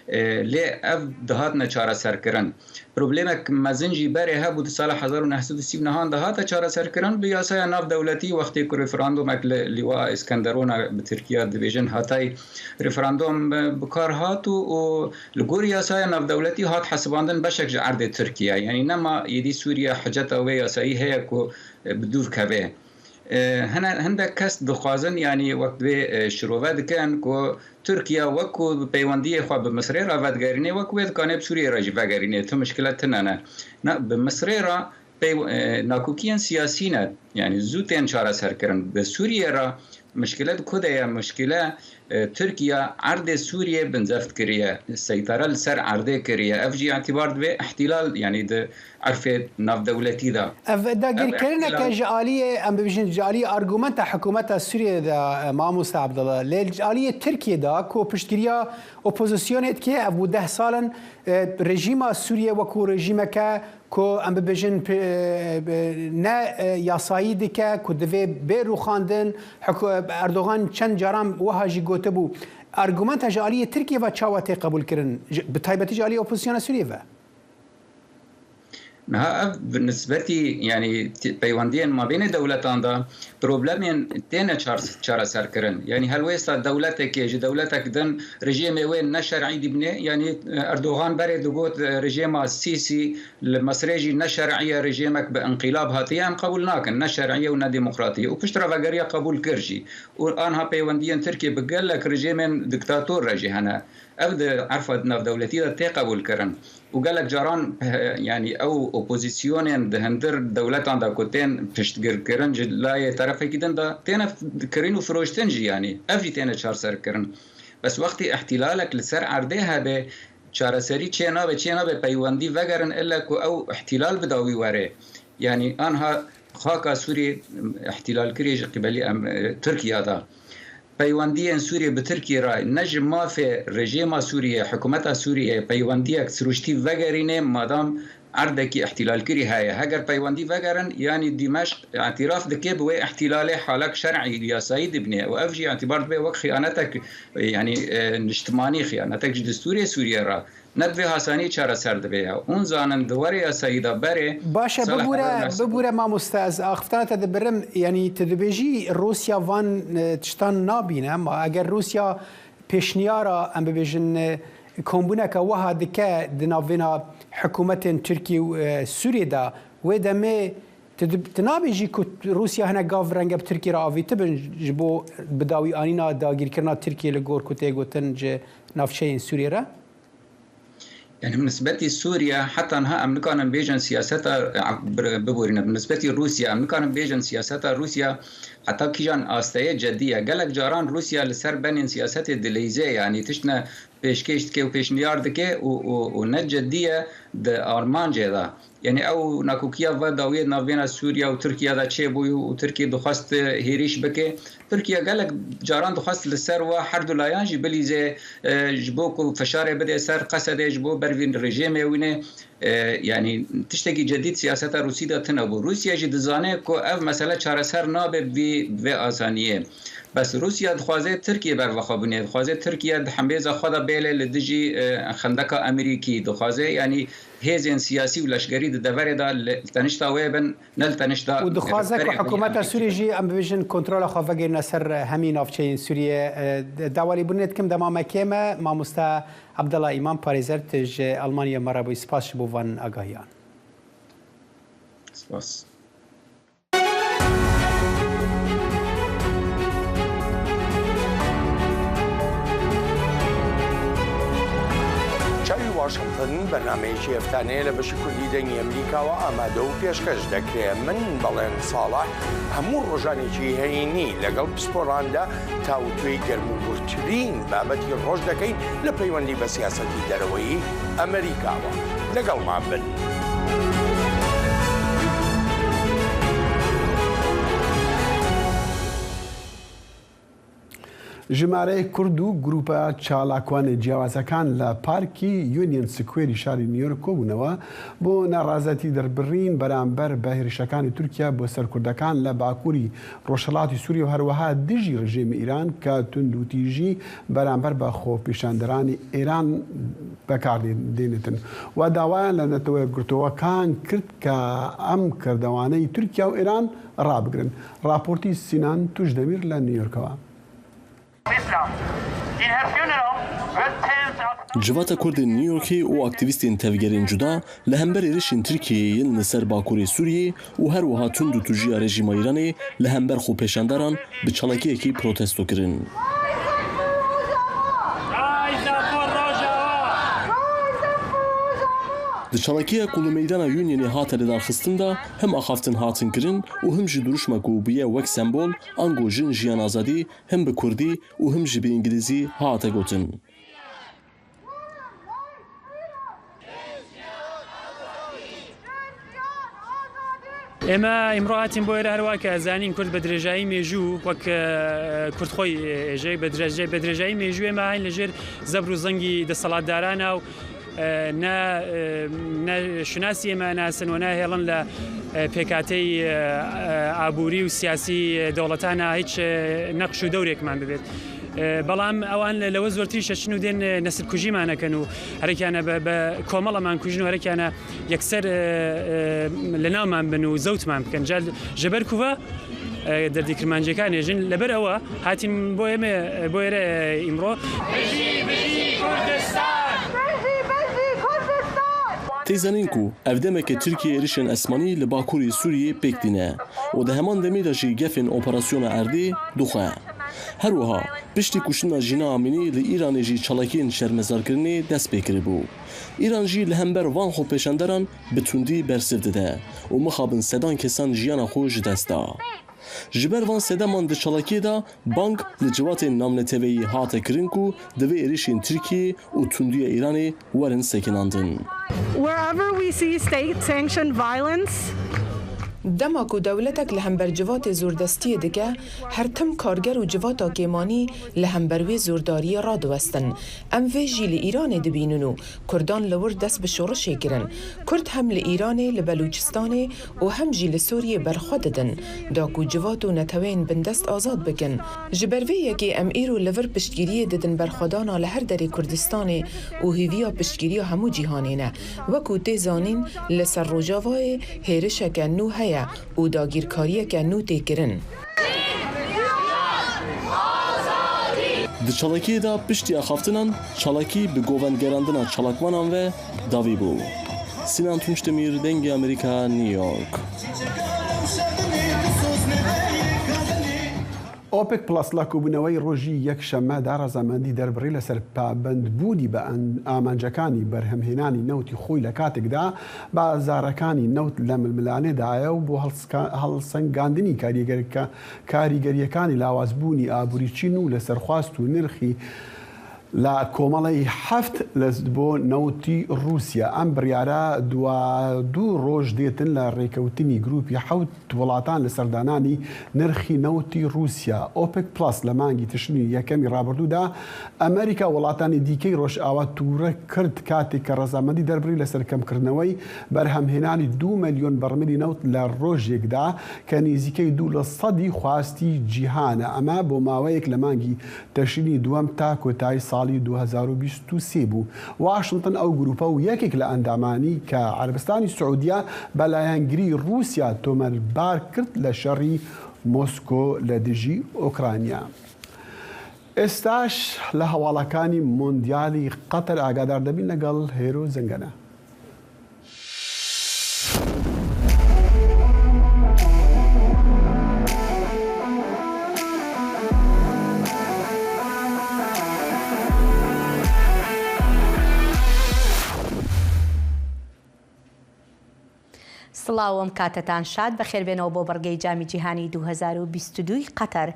E, lê ev dihatine çareserkirin. Problemek mezin jî berê hebû di sala hezar û neh sed û sî û nehan de hate çareserkirin bi yasaya navdewletî wextê ku referandumek li Lîwa Îskenderona bi Tirkiya dibêjin hatay referandum bi, bi kar hat û, û li gorî yasaya navdewletî hat hesibandin beşek ji erdê Tirkiye. Yanî nema êdî Sûriye hiceta wê yasayî heye ku, e, bi dûr keve. E, hene, hindek kes dixwazin, yanî wek divê, e, şirove dikin ku Tirkiye wek ku peywendiyê xwe bi Misirê re vedigerînê, wek wê dikanê bi Sûriyê re jî vegerînê. Tu mişkile tune ne. Na, bi Misirê re pey-, e, nakokiyên siyasî ne. Yanî zû tên çareserkirin. Bi Sûriyê re mişkile di ku de ye? Mişkile, e, Tirkiye erdê Sûriyê binzeft kiriye. Seytare li ser erdê kiriye. Ev jî îtîbar divê îhtîlal, yanî di erfê navdewletî de. Ev dagirkerineke ji aliyê, em bibêjin, ji aliyê argumenta hikûmeta Sûriyê de, e, mamoste Abdullah, lê ji aliyê Tirkiyê de ku piştgiriya opozisyonê dike, ev bû deh sal in, e, rejîma Sûriyê wekû rejîmeke ku em bibêjin, e, e, ne, e, yasayî dike, ku divê bê rûxandin. Hikû-, Erdogan çend caran wiha jî got, gotibû, argumenta ji aliyê Tirkiyê ve çawa tê qebûlkirin, ji, bi taybetî ji aliyê opozisyona Sûriyê ve? Niha ev bi nisbetî, yanî, ti-, peywendiyên mabênê dewletan de problemên têne çar-, çareserkirin. Yanî, helwêsta dewletekê ji dewletek din rejîmê wê ne şer'î dibîne. Yanî, Erdogan berê digot, rejîma Sîsî li Misirê jî ne şer'î ye, rejîmek bi înqîlab hatiye, em qebûl nakin, ne şer'î ye û ne demokratî ye. Û piştre vegeriya qebûl kir jî. Û anha peywendiyên Tirkiyê bi gelek rejîmên diktator re jî hene. Ev di erfa navdewletî de tê qebûlkirin. Û gelek caran, eh, yanî ew opozîsyonên di hundir dewletan de ku tên piştgirkirin ji layê terefekî din de têne kirîn û firoştin jî, yanî ev jî têne çarserkirin. Bes wextî îhtîlalek li ser erdê hebe, çareserî çê nabe, çê nabe peywendî vegerin, ille ku ew îhtîlal bi dawî were. Yanî anha xaka Sûriyê îhtîlalkirî ji qîbelî em, e, Tirkiya de. Peywendiyên Sûriyê bi Tirkiyê re ne ji mafê rejîma Sûriyê, hikûmeta Sûriyê peywendiyek sirûştî vegerîne, madam erdekî îhtîlalkirî heye. Heger peywendî vegerin, yanî Dîmeşq îtiraf dike bi wê îhtîlalê, halek şer'î û yasayî dibîne û ev jî îtibar dibe wek xiyanetek, yanî, e, niştimanî, xiyanetek ji destûrê Sûriyê re. Ne bi vê hasanî çareser dibe ya. Hûn zanin di warê yasayî de berê Baş e, Salih bibûre, Abdullah Nasir bibûre mamoste, ez axiftina te dibirim. Yanî tu dibêjî Rûsya van, e, tiştan nabîne, ama eger Rûsya pêşniyara, em bibêjin, e, kombûneke wiha dike di navbêna hikûmetên Tirkî û, e, Sûriyê de, wê demê tu dib-, tu nabêjî ku Rûsya hinek gav renge bi Tirkiyê re avîtibin ji bo bidawî anîna dagîrkirina Tirkiyê li gor ku tê gotin ji navçeyên Sûriyê re? Yani, bi nisbetî Sûriye, heta niha em nikarin bêjin siyaseta, e, bi-, biborîne. Bi nisbetî Rûsya, em nikarin bêjin siyaseta Rûsya heta kîjan asteyê cedî ye. Gelek caran Rûsya li ser benên siyasetê dileyze, yani tiştine pêşkêş dike û pêşniyar dike û, û, û ne cedî ye di armancê de. Yani ew nakokiya va dawiyê navbêna Sûriye û Tirkiye de çêbûyî û Tirkiye dixwest hêrîş bike. Tirkiye gelek caran dixwest li ser wa her du layan jî bilîze, e, ji bo ku fişarê bide ser Qesedê, ji bo bervîn rejîmê wîne. E, yanî tiştekî cedîd siyaseta Rûsî de tune bû. Rûsya jî dizane ku ev mesele çareser nabe vî, vê asaniyê. Bes Rûsya dixwaze Tirkiye bervexwe bûne. Dixwaze Tirkiye di hembêza xwe de bêle li dijî, e, xendeka Amerîkî. Dixwaze, yanî hêzên siyasî û leşkerî di deverê de li tenişta wê bin. Ne li tenişta Û dixwaze ku girêdayî hikûmeta Sûriyê jî, em bibêjin, kontrola xwe vegerîne ser hemî navçeyên Sûriyê. E, de-, dawalîbûnê dikim, dema me kêm e, mamoste Abdullah Îmam, parêzer, tu ji Almanya me re bûyî. Spas ji bo van agahiyan. Spas. چاوی واشنگتن، بەرنامەیەکی هەفتانەیە لە بەشی کوردی دەنگی ئەمریکاوە ئامادە و پێشکەش دەکرێت. من بەڵێن ساڵح هەموو ڕۆژانێکی هەینی لەگەڵ پسپۆراندا تاوتوێی گەرموگورترین بابەتی ڕۆژ دەکەین لە پەیوەندی بە سیاسەتی دەرەوەی ئەمریکاوە. لەگەڵمان بن. ژمارەیەک کورد و گروپە چالاکوانە جیاوازەکان لە پارکی یونیەن سکوێری شاری نیویۆرک کۆبوونەوە بۆ ناڕازەتی دەربڕین بەرامبەر بە هێرشەکانی تورکیا بۆ سەر کوردەکان لە باکووری ڕۆژهەڵاتی سووریە و هەروەها دژی ڕژێمی ئیران کە توند و تیژی بەرامبەر بە خۆپیشاندەرانی ئێران بەکاردێنێتن و داوایان لە نەتەوە یەکگرتووەکان کرد کە ئەم کردەوانەی تورکیا و ئێران ڕابگرن. راپۆرتی سینان توشدەمیر لە نیویۆرکەوە. Civata Kurdên New Yorkê û aktîvîstên tevgerên cuda li hember êrişên Tirkiyeyê yên li ser bakurê Sûriyê û her wiha tund û tûjiya rejîma Îranê li hember xwepêşandaran bi çalakiyekî protesto kirin. Di çalakiya ku li meydana Unionê hate lidarxistin de him axaftin hatin kirin û him jî duruşma ku bûye wek sembol, ango Jin Jiyan Azadî, him bi kurdî û him jî bi îngilîzî hate gotin. ئێمە ئیمڕۆ هاتین بۆ ئێرە، هەروە کە زانین کورد بە درێژایی مێژوو وەک، ئە، کورد خۆی ئێژێ، بە درێژای، بە درێژایی مێژوو ئێمە هاین لەژێر زەبر و زەنگی دەسەڵاتدارانە و، ئە، نە، ئە، نە شوناسی ئێمە ناسن و ناهێڵن لە، ئە، پێکاتەی، ئە، ئە، ئابووری و سیاسی دەوڵەتانە هیچ، ئە، نەقش و دەورێکمان ببێت. بەڵام ئەوان لەوە زۆرتری شەشن و دێن نەسل کوژیمان ئەکەن و هەرەکیانە بە کۆمەڵەمان کوژن و هەرەکیانە یەکسەر لە ناومان بن و زەوتمان بکەن. جا ژەبەر کوڤە دەردی کرمانجیەکان ێژن. لەبەر ئەوە هاتین بۆ ئێمە بۆ ئێرە ئیمڕۆ. Tê zanîn ku ev demeke Tirkiye êrişên esmanî li bakurê Sûriyê pêk tîne û di heman demê de jî gefên operasyona erdê dixwe. Her wiha piştî kuştina Jîna Amînî li Îranê jî çalakiyên şermezarkirinê dest pê kiribû. Îran jî li hember van xwepêşanderan bi tundî bersiv dide û mixabin sedan kesan jiyana xwe ji dest da. Ji ber van sedeman di çalakiyê de bang li civatên navneteweyî hate kirin ku divê êrişên Tirkiyê û tundiya Îranê werin sekinandin. Wherever we see state-sanctioned violence, Dema ku dewletek li hember civatê zordestiyê dike, her tim karger û civata kêmanî li hember wê zordariyê radiwestin. Em vê jî li Îranê dibînin û Kurdan li wir dest bi şorişê kirin. Kurd hem li Îranê, li Belûçistanê û hem jî li Sûriyê berxwe didin, da ku civat û neteweyên bindest azad bikin. Ji ber vê yekê em îro li vir piştgiriyê didin berxwedana li her derê Kurdistanê û hêviya piştgiriya hemû cîhanê ne. Wekû tê zanîn, li ser Rojavayê hêrişeke nû heye û dagîrkariyeke nû tê kirin. Di çalakiyê de piştî axaftinan çalakî bi govend gerandina çalakvanan ve dawî bû. Sinan Tunç Demîr, Dengê Amerîka, New York. OPEC Plus لە کۆبوونەوەی ڕۆژی یەکشەممەدا ڕەزامەندی دەربڕی لەسەر پابەندبوونی بە ئەن-، ئامانجەکانی بەرهەمهێنانی نەوتی خۆی لە کاتێکدا بازارەکانی نەوت لە ململانێدایە و بۆ هەڵسکا-، هەڵسەنگاندنی کاریگەرکە-، کاریگەریەکانی لاوازبوونی ئابووری چین و لەسەر خواست و نرخی لە کۆمەڵەی حەفت لە بۆ نەوتی رووسیا. ئەم بڕیارە دوا دوو ڕۆژ دێتن لە ڕێکەوتنی گروپی حەوت وڵاتان لە سەردانانی نرخی نەوتی رووسیا. OPEC Plus لە مانگی تشرینی یەکەمی ڕابردوودا ئەمریکا وڵاتانی دیکەی ڕۆژئاوا توورە کرد، کاتێک کە ڕەزامەندی دەربڕی لەسەر کەمکردنەوەی بەرهەمهێنانی دوو مەلیۆن بەڕمیلی نەوت لە ڕۆژێکدا، کە نزیکەی دوو لە سەدی خواستی جیهانە. ئەمە بۆ ماوەیەک لە مانگی تەشرینی دووەم تا کۆتایی ساڵی دوو هەزار و بیست و سێ بوو. واشنتن ئەو گروپە و یەکێک لە ئەندامانی کە عەربستانی سعودیە بە لایەنگری رووسیا تۆمەربار کرد لە شەڕی مۆسکۆ لە دژی ئۆکرانیا. ئێستاش لە هەواڵەکانی مۆندیالی قەتەر ئاگادار دەبین لەگەڵ هێرۆ زەنگەنە. سڵاو، ئەم کاتتان شاد، بەخێربێنەوە بۆ بڕگەی جامی جیهانی دوو هەزار و بیست و دوو ی قەتەر.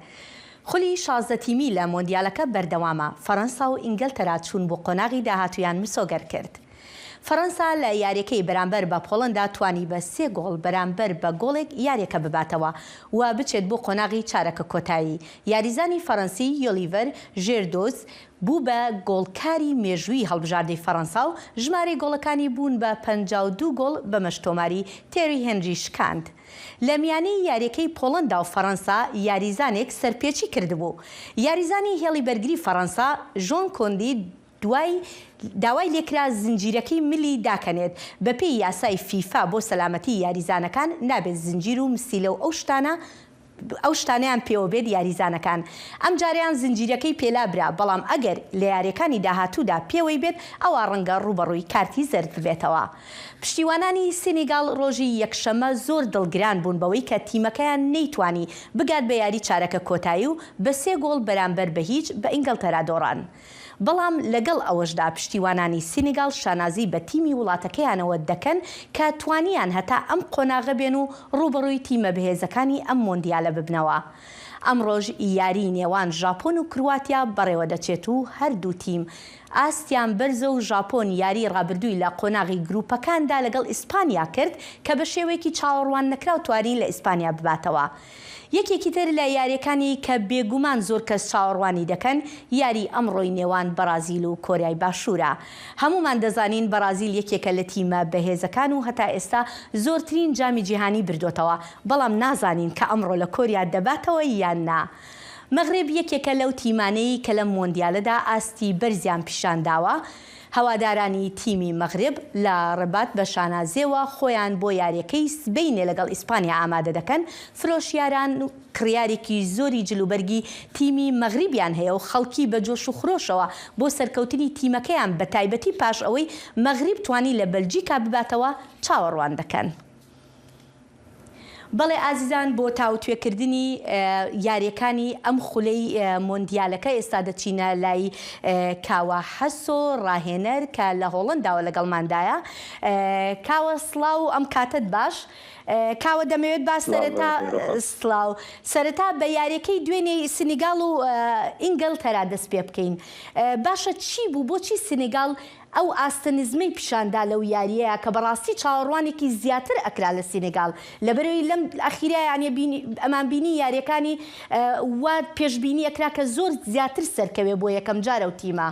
خولی شازدە تیمی لە مۆندیالەکە بەردەوامە، فەڕەنسا و ئینگلتەرا چوون بۆ قۆناغی داهاتوویان مسۆگەر کرد. فەڕەنسا لە یاریەکەی بەرامبەر بە پۆڵەندا توانی بە سێ گۆڵ بەرامبەر بە گۆڵێک یاریەکە بباتەوە و بچێت بۆ قۆناغی چارەکە کۆتایی. یاریزانی فەڕەنسی یۆلیڤەر ژێردۆز بوو بە گۆڵکاری مێژووی هەڵبژاردەی فەڕەنسا و ژمارەی گۆڵەکانی بوون بە پەنجا و دوو گۆڵ بەمەش تۆماری تێری هێنری شکاند. لە میانی یاریەکەی پۆڵەندا و فەڕەنسا یاریزانێک سەرپێچی کردبوو. یاریزانی هێڵی بەرگری فەڕەنسا ژۆن کۆندی دوای داوای لێکرا زنجیرەکەی ملی داکەنێت. بە پێی یاسای فیفا بۆ سەلامەتی یاریزانەکان نابێت زنجیر و مسیلە و ئەو شتانە ئەو شتانەیان پێوە بێت یاریزانەکان ئەم جارەیان زنجیرەکەی پێلا برا، بەڵام ئەگەر لە یاریەکانی داهاتوودا پێوەی بێت ئەوا ڕەنگە ڕووبەڕووی کارتی زەرد ببێتەوە. پشتیوانانی سینیگاڵ ڕۆژی یەکشەممە زۆر دڵگران بوون بەوەی کە تیمەکەیان نەیتوانی بگات بە یاری چارەکە کۆتایی و بە سێ گۆڵ بەرامبەر بە هیچ بە ئینگلتەرا دۆڕان. بەڵام لەگەڵ ئەوەشدا پشتیوانانی سینیگاڵ شانازی بە تیمی وڵاتەکەیانەوە دەکەن کە توانیان هەتا ئەم قۆناغە بێن و ڕووبەڕووی تیمە بەهێزەکانی ئەم مۆندیالە ببنەوە. ئەمڕۆژ یاری نێوان ژاپۆن و کرواتیا بەڕێوە دەچێت و هەردوو تیم ئاستیان بەرزە و ژاپۆن یاری ڕابردووی لە قۆناغی گروپەکاندا لەگەڵ ئیسپانیا کرد کە بە شێوەیەکی چاوەڕوان نەکراو توانی لە ئیسپانیا بباتەوە. یەکێکی تر لە یاریەکانی کە بێگومان زۆر کەس چاوەڕوانی دەکەن یاری ئەمڕۆی نێوان بەرازیل و کۆریای باشوورە. هەمومان دەزانین بەرازیل یەکێکە لە تیمە بەهێزەکان و هەتا ئێستا زۆرترین جامی جیهانی بردۆتەوە، بەڵام نازانین کە ئەمڕۆ لە کۆریا دەباتەوە یان نا. مەغرب یەکێکە لەو تیمانەی کە لەم مۆندیالەدا ئاستی بەرزیان پیشان داوە. هەوادارانی تیمی مەغرب لە ڕبات بە شانازیەوە خۆیان بۆ یاریەکەی سبەینێ لەگەڵ ئیسپانیا ئامادە دەکەن. فرۆشیاران کڕیارێکی زۆری جلوبەرگی تیمی مەغریبیان هەیە و خەڵکی بە جۆش و خرۆشەوە بۆ سەرکەوتنی تیمەکەیان، بە تایبەتی پاش ئەوەی مەغریب توانی لە بەلجیکا بباتەوە، چاوەڕوان دەکەن. بەڵێ ئازیزان، بۆ تاوتوێکردنی یاریەکانی ئەم خولەی مۆندیالەکە ئێستا دەچینە لای کاوە حەسۆ ڕاهێنەر کە لە هۆڵنداوە لەگەڵماندایە. کاوە سڵاو و ئەم کاتت باش. کاوە دەمەوێت با سەرەتا سڵاو سەرەتا بە یاریەکەی دوێنێی سنیگال و ئینگلتەرا دەست پێ بکەین. باشە، چی بوو؟ بۆچی سنیگال ئەو ئاستە نزمەی پیشاندا لەو یاریەیە کە بەڕاستی چاوەڕوانێکی زیاتر ئەکرا لە سینگال، لەبەرەوەی لەم ئەخیرایانە ئەمان بینی یاریەکانی وا پێشببینی ئەکرا کە زۆر زیاتر سەرکەوێ بۆ یەکەم جارە و تیمە.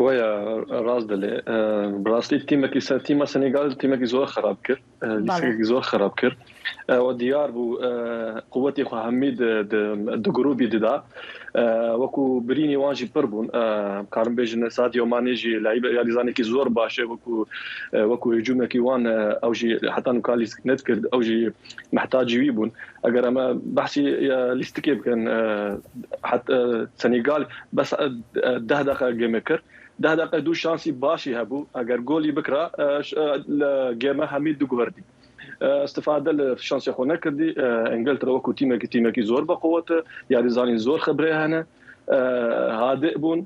وەیە ڕاست دەلێ بڕاستی تیمەکی سەر تیمە سنیگال تیمەکی زۆر خراپ کرد. لیستێکی زۆر خراپ کرد. ئەوە دیار بوو قوتی خو هەمی دو گروبی ددا. وەکو برینی وان جی پر بوون. کارم بێژن سادیۆ مانێژی لایب یاریزانێکی زۆر باشێ وەکو وەکو هجوومێکی وان ئەو جی حتان و کالیس نت کرد ئەو جی محتاجی وی بوون. ئەگەر ئەمە بەحسی لیستکێ بکەن حت سنیگال بەس ده دقە گەمێ کرد. ده دقە دوو شانسی باشی هەبوو ئەگەر گۆلی بکرا لە گێمە هەمی دوگوهردی استفاده li şansê xwe nekirî. Engiltere wekû tîmekî tîmekî zor bi quwet e. Yarîzanî zor xebrê hene. Hadi bûn.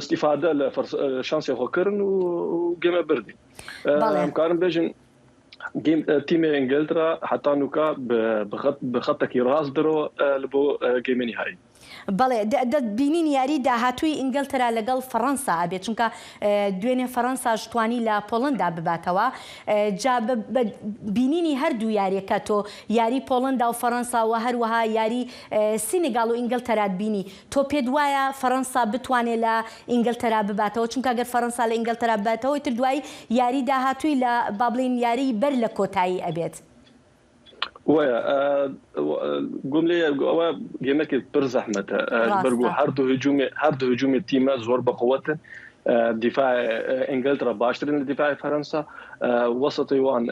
Îstîfade li şansê xwe kirin û game birdî. Em karin bêjin tîmê Engiltere heta nûka bi xetekî rast diro li bo game nîhayî. بەڵێ، دەتبینین یاری داهاتووی ئینگلتەرا لەگەڵ فەڕەنسا ئەبێت، چونکە دوێنێ فەڕەنسا شتوانی لە پۆڵندا بباتەوە. جا بە بینینی هەردوو یاریەکە تۆ یاری پۆڵندا و فەڕەنسا و هەروەها یاری سینیگال و ئینگلتەرات بینی، تۆ پێت وایە فەڕەنسا بتوانێت لە ئینگلتەرا بباتەوە؟ چونکە گەر فەڕەنسا لە ئینگلتەرا بباتەوە، تر دوایی یاری داهاتووی لە بابلین یاری بەر لە کۆتایی ئەبێت. Waya gumlê ew gemekê pir zehmet e. Ber ku her du hicûmê her du hicûmê tîme zor bi quwet in. Dîfaê Îngiltere baştir in li dîfaê Ferensa. Wesitê wan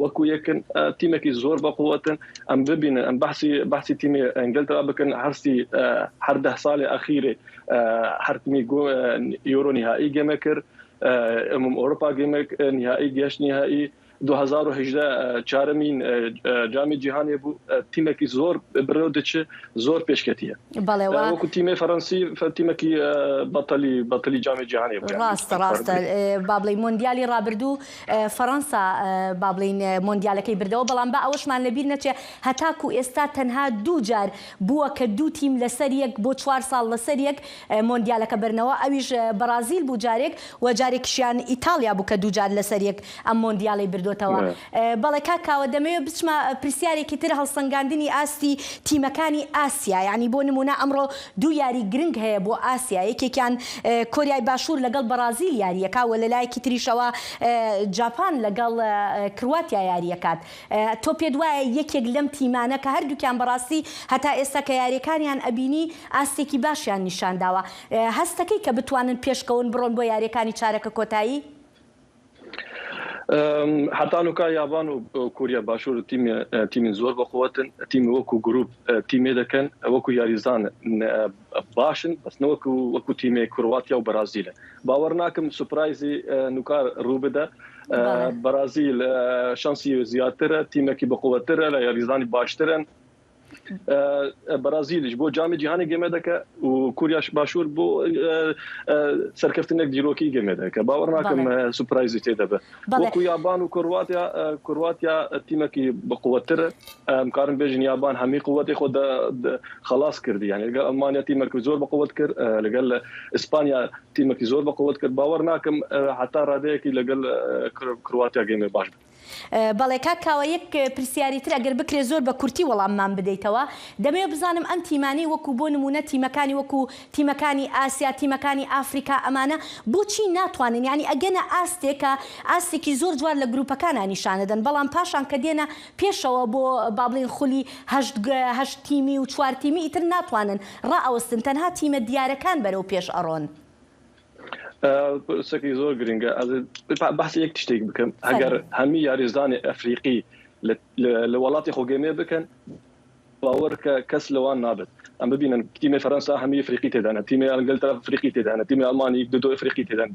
wekû yek in. Tîmekî zor bi quwet in. Em bibînin, em behsî behsî tîmê Îngiltere bikin. Her sî her deh salê exîrê her tîmî Euro nîhaî game kir. Em Ewropa game nîhaî geşt nîhaî. Du hezar û hejdeh çaremîn Camê Cîhanê bû. Tîmekî zor bi rêw diçi, zor pêşketiye. بەڵێ وە. Wekû tîmê Ferensî tîmekî betelî betelî Camê Cîhanê bû. Rast rast. Bablî مۆندیالی ڕابردوو فەڕەنسا بابلین مۆندیالەکەی بردەوە، بەڵام بە ئەوەشمان لەبیر نەچێ هەتاکو ئێستا تەنها دوو جار بووە کە دوو تیم لەسەر یەک بۆ چوار ساڵ لەسەر یەک مۆندیالەکە برنەوە، ئەویش بەرازیل بوو جارێک و جارێکیشیان ئیتالیا بوو کە دوو جار لەسەر یەک ئەم مۆندیالی بردوتەوە. بەڵێ کاک کاوە، دەمەوێت بچمە پرسیارێکی تر، هەڵسەنگاندنی ئاستی تیمەکانی ئاسیا، یعنی بۆ نمونە ئەمڕۆ دوو یاری گرنگ هەیە بۆ ئاسیا، یەکێکیان کۆریای باشوور لەگەڵ بەرازیل یاریەکە و لەلایەکی تریشەوە جاپان لەگەڵ کرواتیا یاریەکات. تۆ پێت وایە یەکێک لەم تیمانە کە هەردووکیان بەڕاستی هەتا ئێستا کە یاریەکانیان ئەبینی ئاستێکی باشیان نیشان داوە، هەستەکەی کە بتوانن پێشکەون بڕۆن بۆ یاریەکانی چارەکە کۆتایی؟ Heta nuka Yaban û Koriya Başûr tîmê tîmên zor bi quwet in. Tîmê wekû grûp tîmê dikin, wekû yarîzan baş in, bes ne wekû wekû tîmê Kroatya û Brazîl in. Bawer nakim surprizî nuka rû bide. Brazîl şansî ziyatir e, tîmekî bi quwettir e, li yarîzanî baştir in. Brazîl ji bo Camê Cîhanê game dike û Koriya Başûr bo serkeftinek dîrokî game dike. Bawer nakim surprizî tê de be. Wekû Yaban û Kroatya, Kroatya tîmekî bi quwettir e. Em karin bêjin Yaban hemî quwetê xwe de xelas kirdî. Yani li gel Almanya tîmekî zor bi quwet kir, li gel Îspanya tîmekî zor bi quwet kir. Bawer nakim heta radeyekî li gel Kroatya game baş be. بەڵێ کاک کاوە، یەک پرسیاری تر ئەگەر بکرێ زۆر بە کورتی وەڵاممان بدەیتەوە. دەمەوێت بزانم ئەم تیمانەی وەکو بۆ نمونە تیمەکانی وەکو تیمەکانی ئاسیا، تیمەکانی ئافریکا، ئەمانە بۆچی ناتوانن، یعنی ئەگەنە ئاستێکە ئاستێکی زۆر جوان لە گروپەکانە نیشانەدەن، بەڵام پاشان کە دێنە پێشەوە بۆ با بڵێن خولی هەشت، هەشت تیمی و چوار تیمی ئیتر ناتوانن ڕائەوەستن، تەنها تیمە دیارەکان بەرەو پێش ئەڕۆن. پرسێکی زۆر گرنگە. ئەز بەحسی یەک تشتێک بکەم. ئەگەر هەمی یاریزانی ئەفریقی لە وڵاتی خۆ گەمێ بکەن، باوەڕ کە کەس لەوان نابێت. ئەم ببینن تیمێ فەرەنسا هەمی ئەفریقی تێدانە، تیمێ ئەنگلتەرا ئەفریقی تێدانە، تیمێ ئەلمانی دو دو ئەفریقی تێدانە.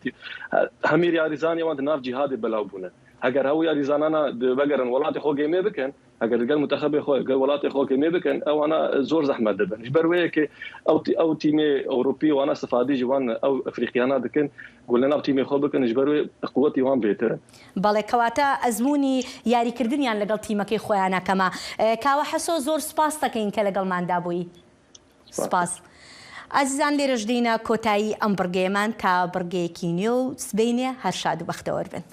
هەمی یاریزانی وان ناو جیهادێ بەلاو بوونە. ئەگەر هەو یاریزانانە بەگەرن وڵاتی خۆ گەمێ بکەن، ئەگەر گەل منتەخەبێ خۆ، گەل وڵاتێ خۆ گەمێ بکەن، ئەوانە زۆر زەحمەت دەبن. Ji ber wê yekê ew tî-, ew tîmê Ewropî wana sifadî ji wan ew Efrîqiyana dikin, ku li nav tîmê xwe bikin, ji ber wê quwetî wan bêtir e. بەڵێ، کەواتە ئەزموونی یاریکردنیان لەگەڵ تیمەکەی خۆیانە کەمە. ئێ، کاوە حەسۆ، زۆر سپاس دەکەین کە لەگەڵماندا بووی. سپاس. ئازیزان، لێرەش دێینە کۆتایی ئەم بڕگەیەمان تا بڕگەیەکی نوێ و سبەینێ هەر شاد و بەختەوەر بن.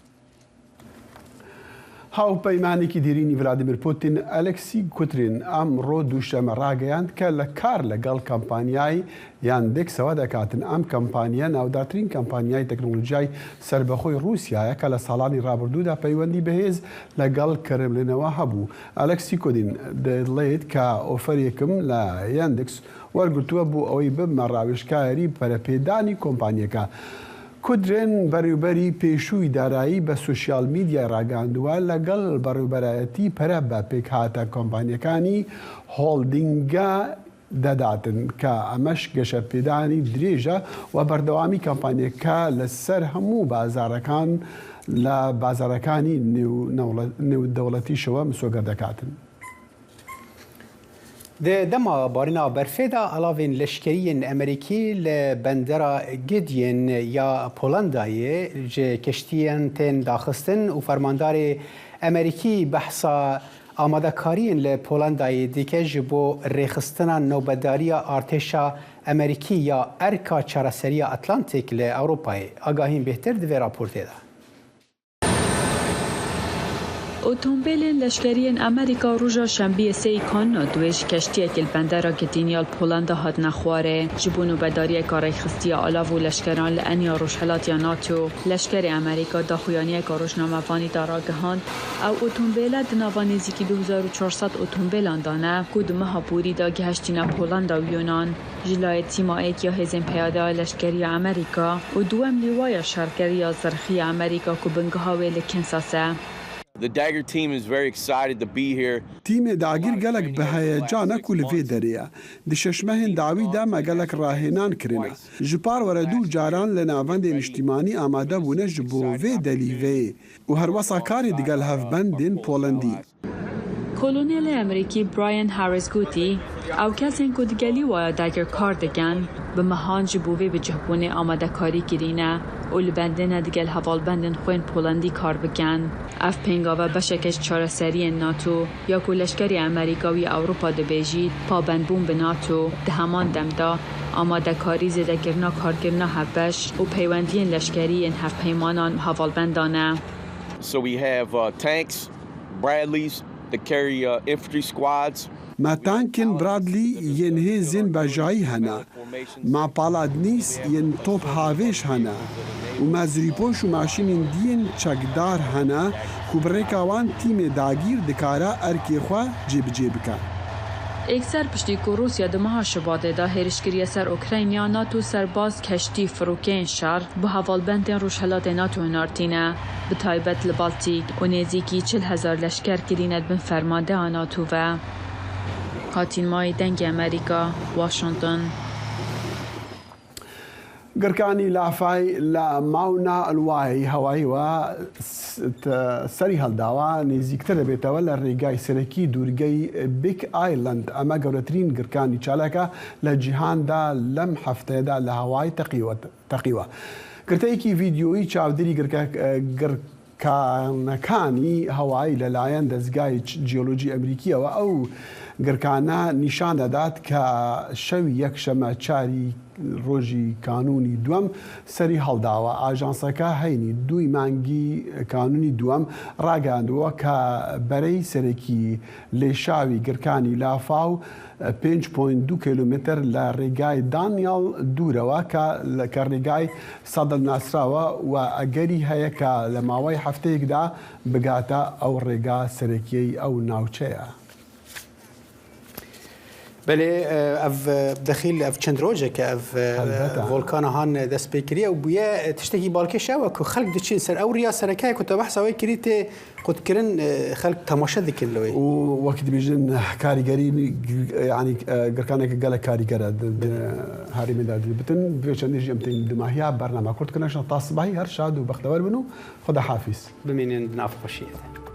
هاوپەیمانێکی دێرینی ڤلادیمیر پوتین، ئەلکسی کوترین، ئەمڕۆ دووشەممە ڕاگەیاند کە لە کار لەگەڵ کەمپانیای یاندێکسەوە دەکاتن. ئەم کەمپانیە ناودارترین کەمپانیای تەکنۆلۆژیای سەربەخۆی ڕووسیایە کە لە ساڵانی ڕابردوودا پەیوەندی بەهێز لەگەڵ کرملینەوە هەبوو. ئەلکسی کوترین دەڵێت کە ئۆفەرێکم لە یاندێکس وەرگرتووە بۆ ئەوەی ببمە ڕاوێژکاری پەرەپێدانی کۆمپانیەکە. کودرێن بەڕێوبەری پێشووی دارایی بە سوسیال میدیای ڕاگەاندووە لەگەڵ بەڕێوبەرایەتی پەرە بە پێکهاتە کۆمپانیەکانی هۆڵدینگە دەداتن کە ئەمەش گەشەپێدانی درێژە و بەردەوامی کۆمپانیەکە لەسەر هەموو بازارەکان لە بازارەکانی نێودەوڵەتیشەوە مسۆگەر دەکاتن. Di dema barîna berfê de alavên leşkerî yên Amerîkî li bendera Gdynia ya Polandayê ji keştiyan tên daxistin û fermandarê Amerîkî behsa amadekariyên li Polandayê dike ji bo rêxistina nobedariya artêşa Amerîkî ya Erka Çareseriya Atlantik li Ewropayê. Agahîn bêhtir di vê raportê de. Otombêlên leşkeriyên Amerîka roja Şembiyê sêyî Kanûna duê ji keştiyekê li bendera Gdynia li Polanda hatine xwarê. Ji bo nobedariyeka rêxistiya alav û leşkeran li eniya rojhelatiya NATO, leşkerê Amerîka daxuyaniyeka rojnamevanî de ragihand, ew otombêle di nava nêzîkî du hezar û çar sed otombêlan de ne ku di meha borî de gihiştîne Polanda û Yunan. Ji layê tîma êk ya Hêzên Peyade ya Leşkerî ya Amerîka û duwem Lîwaya Şerkerî ya Zirxî ya Amerîka ku bingeha wê li Kansas e. The Dagger team is very excited to be here. Tîmê dagîr gelek bi heyecan e ku li vê derê ye. Di şeş mehên dawî de me gelek rahênan kirine. Ji par were dû caran li navendên niştîmanî amade bûne ji bo vê delîveyê û herwesa karê digel hevbendên Polandî. Kolonelê Amerîkî Brian Harris gotî, ew kesên ku digel Lîwaya Dagger kar dikin, bi mehan ji bo vê bicihbûnê amadekarî kirîne û li bendê ne digel hevalbendên xwe yên Polandî kar bikin. Ev pêngave beşeke ji çareseriyên NATO ya ku leşkerê Amerîka wî Ewropa dibêjît pabendbûn bi NATO, di heman dem de amadekarî zêdekirina karkirina hevbeş û peywendiyên leşkerî yên hevpeymanan hevalbendan e. So we have uh, tanks, Bradleys that carry uh, infantry squads. Me tankên Bradley yên hêzên bejayî hene. Me Paladnîs yên top havêj hene û me zirîpoş û maşînên diyên çekdar hene ku bi rêka wan tîmê dagîr dikare erkê xwe cêbicê bike. Êkser piştî ku Rûsya di meha Şubatê de hêriş kiriye ser Ukrayna, NATO serbaz keştî firokeyên şer bi hevalbendên Rojhilatê NATO hinartîne, bi taybet li Baltîk û nêzîkî çil hezar leşker kirîne di bin fermandeya NATO ve. Hatîn Mayî Dengê Amerîka, Washington. Girkanî Lafay li Mauna Loa hewayî we serî heldawa, nêzîktir dibêtewe li rêgay serekî dûrgey Big Island. Eme gewretirîn girkanî çalak e li cîhan de, lem hefteyê de li hewayî teqîwe. Girteyekî vîdyoyî çavdêrî girke-, gir-, Kanekani hewayî li layen dezgayê jeolojî Amerîkî ye û ew girkane nîşan dedat ke şewî yekşeme çarî ڕۆژی کانونی دووەم سەری هەڵداوە. ئاژانسەکە هەینی دووی مانگی کانونی دووەم ڕاگەیاندووە کە بەرەی سەرەکی لێشاوی گرکانی لافاو پێنج پۆینت دوو کیلومتر لە ڕێگای دانیال دوورەوە کە لە، کە ڕێگای سەدڵ ناسراوە و ئەگەری هەیە کە لە ماوەی هەفتەیەکدا بگاتە ئەو ڕێگا سەرەکیەی ئەو ناوچەیە. Belê, e, ev, e, dexîl, ev çend rojek e, ev, e, Helbete. Volkana han, e, dest pê kiriye û bûye, e, tiştekî balkêş ew e ku xelk diçin ser ew riya sereke ye ku te behsa wê kirî tê qutkirin, e, xelk temaşe dikin li wê. و وەک دەبێژن کاریگەری، یعنی، گرکانێک گەلە کاریگەرە هەرێمێدا دەبتن بێ چەندی ژێم تین دماهیا بەرنامە کورد کردنشە تا سباهی هەر شاد و بەختەوەر بن و خدا حافظ. Bimînin di nav xweşiyê de.